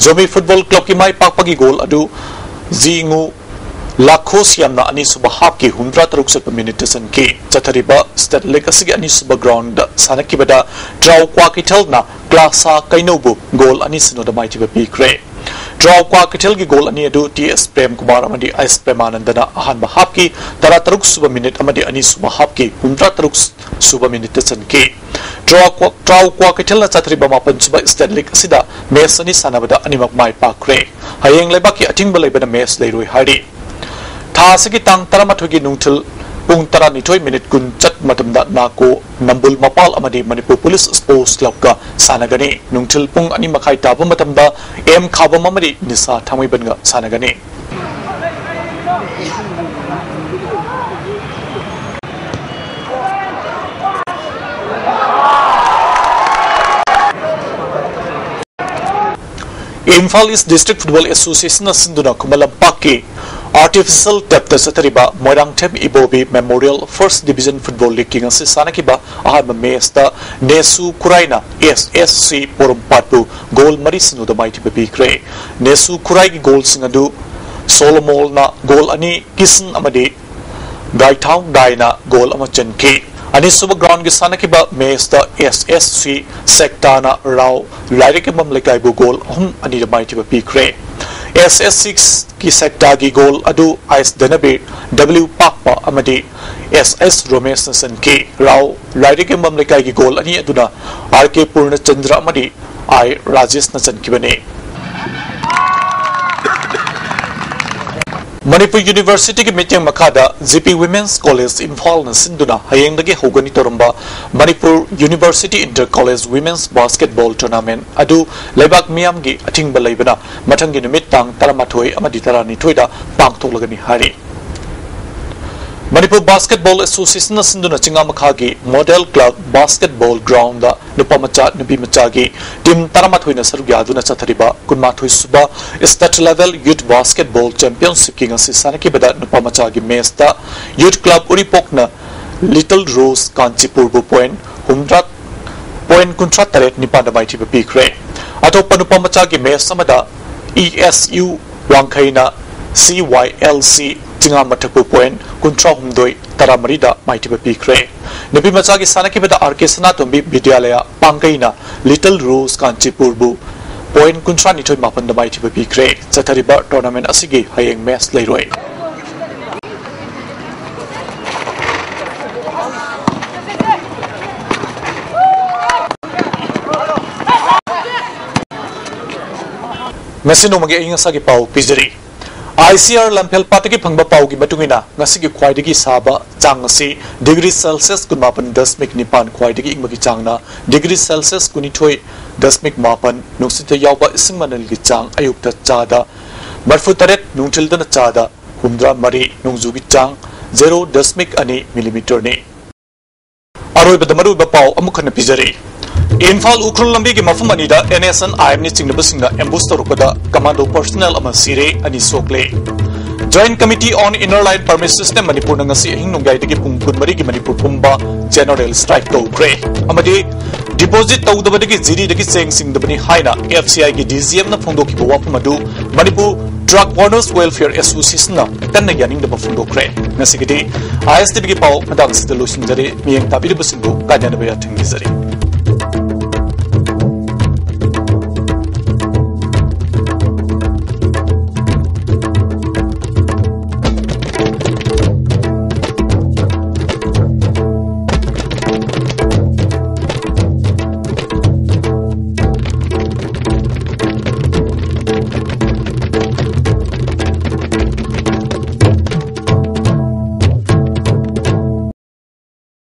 Zomi Football Clubꯀꯤ ꯃꯥꯏ ꯄꯥꯛꯄꯒꯤ goal ꯑꯗꯨ ꯖꯤꯉꯨ ꯂꯥꯈꯣꯁꯤꯌꯥꯝꯅ ꯑꯅꯤꯁꯨꯕ halfꯀꯤ ꯍꯨꯝꯗ꯭ꯔꯥ ꯇꯔꯨꯛ ꯁꯨꯕ minuteꯇ ꯆꯟꯈꯤ꯫ ꯆꯠꯊꯔꯤꯕ State League ꯑꯁꯤꯒꯤ ꯑꯅꯤꯁꯨꯕ groundꯗ ꯁꯥꯟꯅꯈꯤꯕꯗ ꯇ꯭ꯔꯥꯎ ꯀ꯭ꯋꯥꯀꯩꯊꯦꯜꯅ ꯀ꯭ꯂꯥꯁꯥ ꯀꯩꯅꯧꯕꯨ goal ꯑꯅꯤ ꯁꯤꯅꯣꯗ ꯃꯥꯏꯊꯤꯕ ꯄꯤꯈ꯭ꯔꯦ꯫ ꯇ꯭ꯔꯥꯎ ꯀ꯭ꯋꯥꯀꯩꯊꯦꯜꯒꯤ goal ꯑꯅꯤ ꯑꯗꯨ ꯇꯤ ꯑꯦꯁ ꯄ꯭ꯔꯦꯝ ꯀꯨꯃꯥꯔ ꯑꯃꯗꯤ ꯑꯦꯁ ꯄ꯭ꯔꯦꯃꯥꯅꯟꯗꯅ ꯑꯍꯥꯟꯕ halfꯀꯤ ꯇꯔꯥ ꯇꯔꯨꯛ ꯁꯨꯕ minute ꯑꯃꯗꯤ ꯑꯅꯤꯁꯨꯕ halfꯀꯤ ꯍꯨꯝꯗ꯭ꯔꯥ ꯇꯔꯨꯛ ꯁꯨꯕ minuteꯇ ꯆꯟꯈꯤ꯫ ꯇ꯭ꯔꯥꯎ ꯀ꯭ꯋꯥ-, ꯇ꯭ꯔꯥꯎ ꯀ꯭ꯋꯥꯀꯩꯊꯦꯜꯅ ꯆꯠꯊꯔꯤꯕ ꯃꯥꯄꯟ ꯁꯨꯕ State League ꯑꯁꯤꯗ match ꯑꯅꯤ ꯁꯥꯟꯅꯕꯗ ꯑꯅꯤꯃꯛ ꯃꯥꯏ ꯄꯥꯛꯈ꯭ꯔꯦ꯫ ꯍꯌꯦꯡ ꯂꯩꯕꯥꯛꯀꯤ ꯑꯊꯤꯡꯕ ꯂꯩꯕꯅ match ꯂꯩꯔꯣꯏ ꯍꯥꯏꯔꯤ꯫ ꯊꯥ ꯑꯁꯤꯒꯤ ꯇꯥꯡ ꯇꯔꯥꯃꯥꯊꯣꯏꯒꯤ ꯅꯨꯡꯊꯤꯜ ꯄꯨꯡ ꯇꯔꯥꯅꯤꯊꯣꯏ minute ꯀꯨꯟ ꯆꯠꯄ ꯃꯇꯝꯗ ꯅꯥꯀꯣ ꯅꯝꯕꯨꯜ ꯃꯄꯥꯜ ꯑꯃꯗꯤ ꯃꯅꯤꯄꯨꯔ Police Sports Clubꯀ ꯁꯥꯟꯅꯒꯅꯤ꯫ ꯅꯨꯡꯊꯤꯜ ꯄꯨꯡ ꯑꯅꯤ ꯃꯈꯥꯏ ꯇꯥꯕ ꯃꯇꯝꯗ ꯑꯦꯝ ꯈꯥꯕꯝ ꯑꯃꯗꯤ ꯅꯤꯁꯥ ꯊꯥꯡꯃꯩꯕꯟꯒ ꯁꯥꯟꯅꯒꯅꯤ꯫ Imphal East District Football Associationꯅ ꯁꯤꯟꯗꯨꯅ ꯈꯨꯃꯟ ꯂꯝꯄꯥꯛꯀꯤ artificial turfꯇ ꯆꯠꯊꯔꯤꯕ ꯃꯣꯏꯔꯥꯡꯊꯦꯝ ꯏꯕꯣꯕꯤ Memorial First Division Football League ꯑꯁꯤ ꯁꯥꯟꯅꯈꯤꯕ ꯑꯍꯥꯟꯕ matchꯇ ꯅꯦꯁꯨ ꯈꯨꯔꯥꯏꯅ ꯑꯦꯁ ꯑꯦꯁ ꯁꯤ ꯄꯣꯔꯣꯝꯄꯥꯠꯄꯨ goal ꯃꯔꯤ ꯁꯤꯅꯣꯗ ꯃꯥꯏꯊꯤꯕ ꯄꯤꯈ꯭ꯔꯦ꯫ ꯅꯦꯁꯨ ꯈꯨꯔꯥꯏꯒꯤ goalꯁꯤꯡ ꯑꯗꯨ ꯁꯣꯂꯣꯃꯣꯜꯅ goal ꯑꯅꯤ, ꯀꯤꯁꯟ ꯑꯃꯗꯤ ꯒꯥꯏꯊꯥꯎ ꯗꯥꯏꯅ goal ꯑꯃ ꯆꯟꯈꯤ꯫ ꯑꯅꯤꯁꯨꯕ groundꯒꯤ ꯁꯥꯟꯅꯈꯤꯕ matchꯇ ꯑꯦꯁ ꯑꯦꯁ ꯁꯤ ꯁꯦꯛꯇꯥꯅ ꯔꯥꯎ ꯂꯥꯏꯔꯤꯛ ꯌꯦꯛꯐꯝ ꯂꯩꯀꯥꯏꯕꯨ goal ꯑꯍꯨꯝ ꯑꯅꯤꯗ ꯃꯥꯏꯊꯤꯕ ꯄꯤꯈ꯭ꯔꯦ꯫ ꯑꯦꯁ ꯑꯦꯁ ꯁꯤꯛꯁꯀꯤ ꯁꯦꯛꯇꯥꯒꯤ ꯒꯣꯜ ꯑꯗꯨ ꯑꯥꯏꯁ ꯙꯅꯕꯤꯔ ꯗꯕ꯭ꯂꯤꯎ ꯄꯥꯛꯄ ꯑꯃꯗꯤ ꯑꯦꯁ ꯑꯦꯁ ꯔꯣꯃꯦꯁꯅ ꯆꯟꯈꯤ꯫ ꯔꯥꯎ ꯂꯥꯏꯔꯤꯛꯌꯦꯡꯕꯝ ꯂꯩꯀꯥꯏꯒꯤ ꯒꯣꯜ ꯑꯅꯤ ꯑꯗꯨꯅ ꯑꯥꯔ ꯀꯦ ꯄꯨꯔꯅꯆꯟꯗ꯭ꯔ ꯑꯃꯗꯤ ꯑꯥꯏ ꯔꯥꯖꯦꯁꯅ ꯆꯟꯈꯤꯕꯅꯤ꯫ ꯃꯅꯤꯄꯨꯔ ꯌꯨꯅꯤꯚꯔꯁꯤꯇꯤꯒꯤ ꯃꯤꯠꯌꯦꯡ ꯃꯈꯥꯗ ꯖꯤ ꯄꯤ ꯋꯤꯃꯦꯟꯁ ꯀꯣꯂꯦꯖ ꯏꯝꯐꯥꯜꯅ ꯁꯤꯟꯗꯨꯅ ꯍꯌꯦꯡꯗꯒꯤ ꯍꯧꯒꯅꯤ ꯇꯧꯔꯝꯕ Manipur university inter college women's basketball tournament ꯑꯗꯨ ꯂꯩꯕꯥꯛ ꯃꯤꯌꯥꯝꯒꯤ ꯑꯊꯤꯡꯕ ꯂꯩꯕꯅ ꯃꯊꯪꯒꯤ ꯅꯨꯃꯤꯠ ꯇꯥꯡ ꯇꯔꯥꯃꯥꯊꯣꯏ ꯑꯃꯗꯤ ꯇꯔꯥꯅꯤꯊꯣꯏꯗ ꯄꯥꯡꯊꯣꯛꯂꯒꯅꯤ ꯍꯥꯏꯔꯤ꯫ ꯃꯅꯤꯄꯨꯔ ꯕꯥꯁꯀꯦꯠꯕꯣꯜ ꯑꯦꯁꯣꯁꯤꯌꯦꯁꯟꯅ ꯁꯤꯟꯗꯨꯅ ꯆꯤꯡꯉꯥꯃꯈꯥꯒꯤ ꯃꯣꯗꯦꯜ ꯀ꯭ꯂꯕ ꯕꯥꯁꯀꯦꯠꯕꯣꯜ ꯒ꯭ꯔꯥꯎꯟꯗ ꯅꯨꯄꯥ ꯃꯆꯥ, ꯅꯨꯄꯤ ꯃꯆꯥꯒꯤ ꯇꯤꯝ ꯇꯔꯥꯃꯥꯊꯣꯏꯅ ꯁꯔꯨꯛ ꯌꯥꯗꯨꯅ ꯆꯠꯊꯔꯤꯕ ꯀꯨꯟꯃꯥꯊꯣꯏ ꯁꯨꯕ ꯁ꯭ꯇꯦꯠ ꯂꯦꯚꯦꯜ ꯌꯨꯠ ꯕꯥꯁꯀꯦꯠꯕꯣꯜ ꯆꯦꯝꯄꯤꯌꯟꯁꯤꯞꯀꯤ ꯉꯁꯤ ꯁꯥꯟꯅꯈꯤꯕꯗ ꯅꯨꯄꯥ ꯃꯆꯥꯒꯤ ꯃꯦꯆꯇ ꯌꯨꯠ ꯀ꯭ꯂꯕ ꯎꯔꯤꯄꯣꯛꯅ ꯂꯤꯇꯜ ꯔꯣꯁ ꯀꯥꯟꯆꯤꯄꯨꯔꯕꯨ ꯄꯣꯏꯟ ꯍꯨꯝꯗ꯭ꯔꯥ, ꯄꯣꯏꯟ ꯀꯨꯟꯊ꯭ꯔꯥ ꯇꯔꯦꯠ ꯅꯤꯄꯥꯟꯗ ꯃꯥꯏꯊꯤꯕ ꯄꯤꯈ꯭ꯔꯦ꯫ ꯑꯇꯣꯞꯄ ꯅꯨꯄꯥ ꯃꯆꯥꯒꯤ ꯃꯦꯆ ꯑꯃꯗ ꯏ ꯑꯦꯁ ꯌꯨ ꯋꯥꯡꯈꯩꯅ ꯁꯤ ꯋꯥꯏ ꯑꯦꯜ ꯁꯤ ꯆꯤꯡꯉꯥꯃꯊꯛꯄꯨ ꯄꯣꯏꯟ ꯀꯨꯟꯊ꯭ꯔꯥ ꯍꯨꯝꯗꯣꯏ ꯇꯔꯥꯃꯔꯤꯗ ꯃꯥꯏꯊꯤꯕ ꯄꯤꯈ꯭ꯔꯦ꯫ ꯅꯨꯄꯤ ꯃꯆꯥꯒꯤ ꯁꯥꯟꯅꯈꯤꯕꯗ ꯑꯥꯔ ꯀꯦ ꯁꯅꯥꯇꯣꯝꯕꯤ ꯕꯤꯗ꯭ꯌꯥꯂꯌꯥ ꯄꯥꯡꯒꯩꯅ ꯂꯤꯇꯜ ꯔꯣꯁ ꯀꯥꯟꯆꯤꯄꯨꯔꯕꯨ ꯄꯣꯏꯟ ꯀꯨꯟꯊ꯭ꯔꯥ ꯅꯤꯊꯣꯏ ꯃꯥꯄꯟꯗ ꯃꯥꯏꯊꯤꯕ ꯄꯤꯈ꯭ꯔꯦ꯫ ꯆꯠꯊꯔꯤꯕ ꯇꯣꯔꯅꯥꯃꯦꯟ ꯑꯁꯤꯒꯤ ꯍꯌꯦꯡ ꯃꯦꯆ ꯂꯩꯔꯣꯏ꯫ ꯉꯁꯤ ꯅꯣꯡꯃꯒꯤ ꯑꯏꯪ ꯑꯁꯥꯒꯤ ꯄꯥꯎ ꯄꯤꯖꯔꯤ꯫ ꯑꯥꯏ ꯁꯤ ꯑꯥꯔ ꯂꯝꯐꯦꯜ ꯄꯥꯠꯇꯒꯤ ꯐꯪꯕ ꯄꯥꯎꯒꯤ ꯃꯇꯨꯡ ꯏꯟꯅ, ꯉꯁꯤꯒꯤ ꯈ꯭ꯋꯥꯏꯗꯒꯤ ꯁꯥꯕ ꯆꯥꯡ ꯑꯁꯤ ꯗꯤꯒ꯭ꯔꯤ ꯁꯦꯜꯁꯤꯌꯁ ꯀꯨꯟꯃꯥꯄꯟ ꯗꯁꯃꯤꯛ ꯅꯤꯄꯥꯟ, ꯈ꯭ꯋꯥꯏꯗꯒꯤ ꯏꯪꯕꯒꯤ ꯆꯥꯡꯅ ꯗꯤꯒ꯭ꯔꯤ ꯁꯦꯜꯁꯤꯌꯁ ꯀꯨꯟꯅꯤꯊꯣꯏ ꯗꯁꯃꯤꯛ ꯃꯥꯄꯟ, ꯅꯨꯡꯁꯤꯠꯇ ꯌꯥꯎꯕ ꯏꯁꯤꯡ ꯃꯅꯤꯜꯒꯤ ꯆꯥꯡ ꯑꯌꯨꯛꯇ ꯆꯥꯗ ꯃꯔꯤꯐꯨ ꯇꯔꯦꯠ, ꯅꯨꯡꯊꯤꯜꯗꯅ ꯆꯥꯗ ꯍꯨꯝꯗ꯭ꯔꯥ ꯃꯔꯤ, ꯅꯣꯡꯖꯨꯒꯤ ꯆꯥꯡ ꯖꯦꯔꯣ ꯗꯁꯃꯤꯛ ꯑꯅꯤ ꯃꯤꯂꯤꯃꯤꯇꯔꯅꯤ꯫ ꯑꯔꯣꯏꯕꯗ ꯃꯔꯨꯑꯣꯏꯕ ꯄꯥꯎ ꯑꯃꯨꯛ ꯍꯟꯅ ꯄꯤꯖꯔꯤ꯫ ꯏꯝꯐꯥꯜ ꯎꯈ꯭ꯔꯨꯜ ꯂꯝꯕꯤꯒꯤ ꯃꯐꯝ ꯑꯅꯤꯗ N S C N I ꯆꯤꯡꯅꯕꯁꯤꯡꯅ ꯑꯦꯝꯕꯨꯁ ꯇꯧꯔꯛꯄꯗ ꯀꯃꯥꯟꯗꯣ ꯄꯔꯁꯅꯦꯜ ꯑꯃ ꯁꯤꯔꯦ, ꯑꯅꯤ ꯁꯣꯛꯂꯦ꯫ Joint Committee on Inner Line Permit System ꯃꯅꯤꯄꯨꯔꯅ ꯉꯁꯤ ꯑꯍꯤꯡ ꯅꯣꯡꯌꯥꯏꯗꯒꯤ ꯄꯨꯡ ꯀꯨꯟꯃꯔꯤꯒꯤ ꯃꯅꯤꯄꯨꯔ ꯄꯨꯝꯕ ꯖꯦꯅꯔꯦꯜ ꯁ꯭ꯇ꯭ꯔꯥꯏꯛ ꯇꯧꯈ꯭ꯔꯦ꯫ ꯑꯃꯗꯤ ꯗꯤꯄꯣꯖꯤꯠ ꯇꯧꯗꯕꯗꯒꯤ ꯖꯤꯔꯤꯗꯒꯤ ꯆꯦꯡ ꯆꯤꯡꯗꯕꯅꯤ ꯍꯥꯏꯅ ꯑꯦꯐ ꯁꯤ ꯑꯥꯏꯒꯤ ꯗꯤ ꯖꯤ ꯑꯦꯝꯅ ꯐꯣꯡꯗꯣꯛꯈꯤꯕ ꯋꯥꯐꯝ ꯑꯗꯨ ꯃꯅꯤꯄꯨꯔ ꯗ꯭ꯔꯒ ꯑꯣꯅꯔꯁ ꯋꯦꯜꯐꯤꯌꯔ ꯑꯦꯁꯣꯁꯤꯌꯦꯁꯟꯅ ꯀꯟꯅ ꯌꯥꯅꯤꯡꯗꯕ ꯐꯣꯡꯗꯣꯛꯈ꯭ꯔꯦ꯫ ꯉꯁꯤꯒꯤꯗꯤ ꯑꯥꯏ ꯑꯦꯁ ꯇꯤ ꯚꯤꯒꯤ ꯄꯥꯎ ꯃꯇꯥꯡ ꯑꯁꯤꯗ ꯂꯣꯏꯁꯤꯟꯖꯔꯦ꯫ ꯃꯤꯠꯌꯦꯡ ꯇꯥꯕꯤꯔꯤꯕꯁꯤꯡꯕꯨ ꯀꯥꯏꯅꯅꯕ ꯌꯥꯊꯪ ꯅꯤꯖꯔꯤ꯫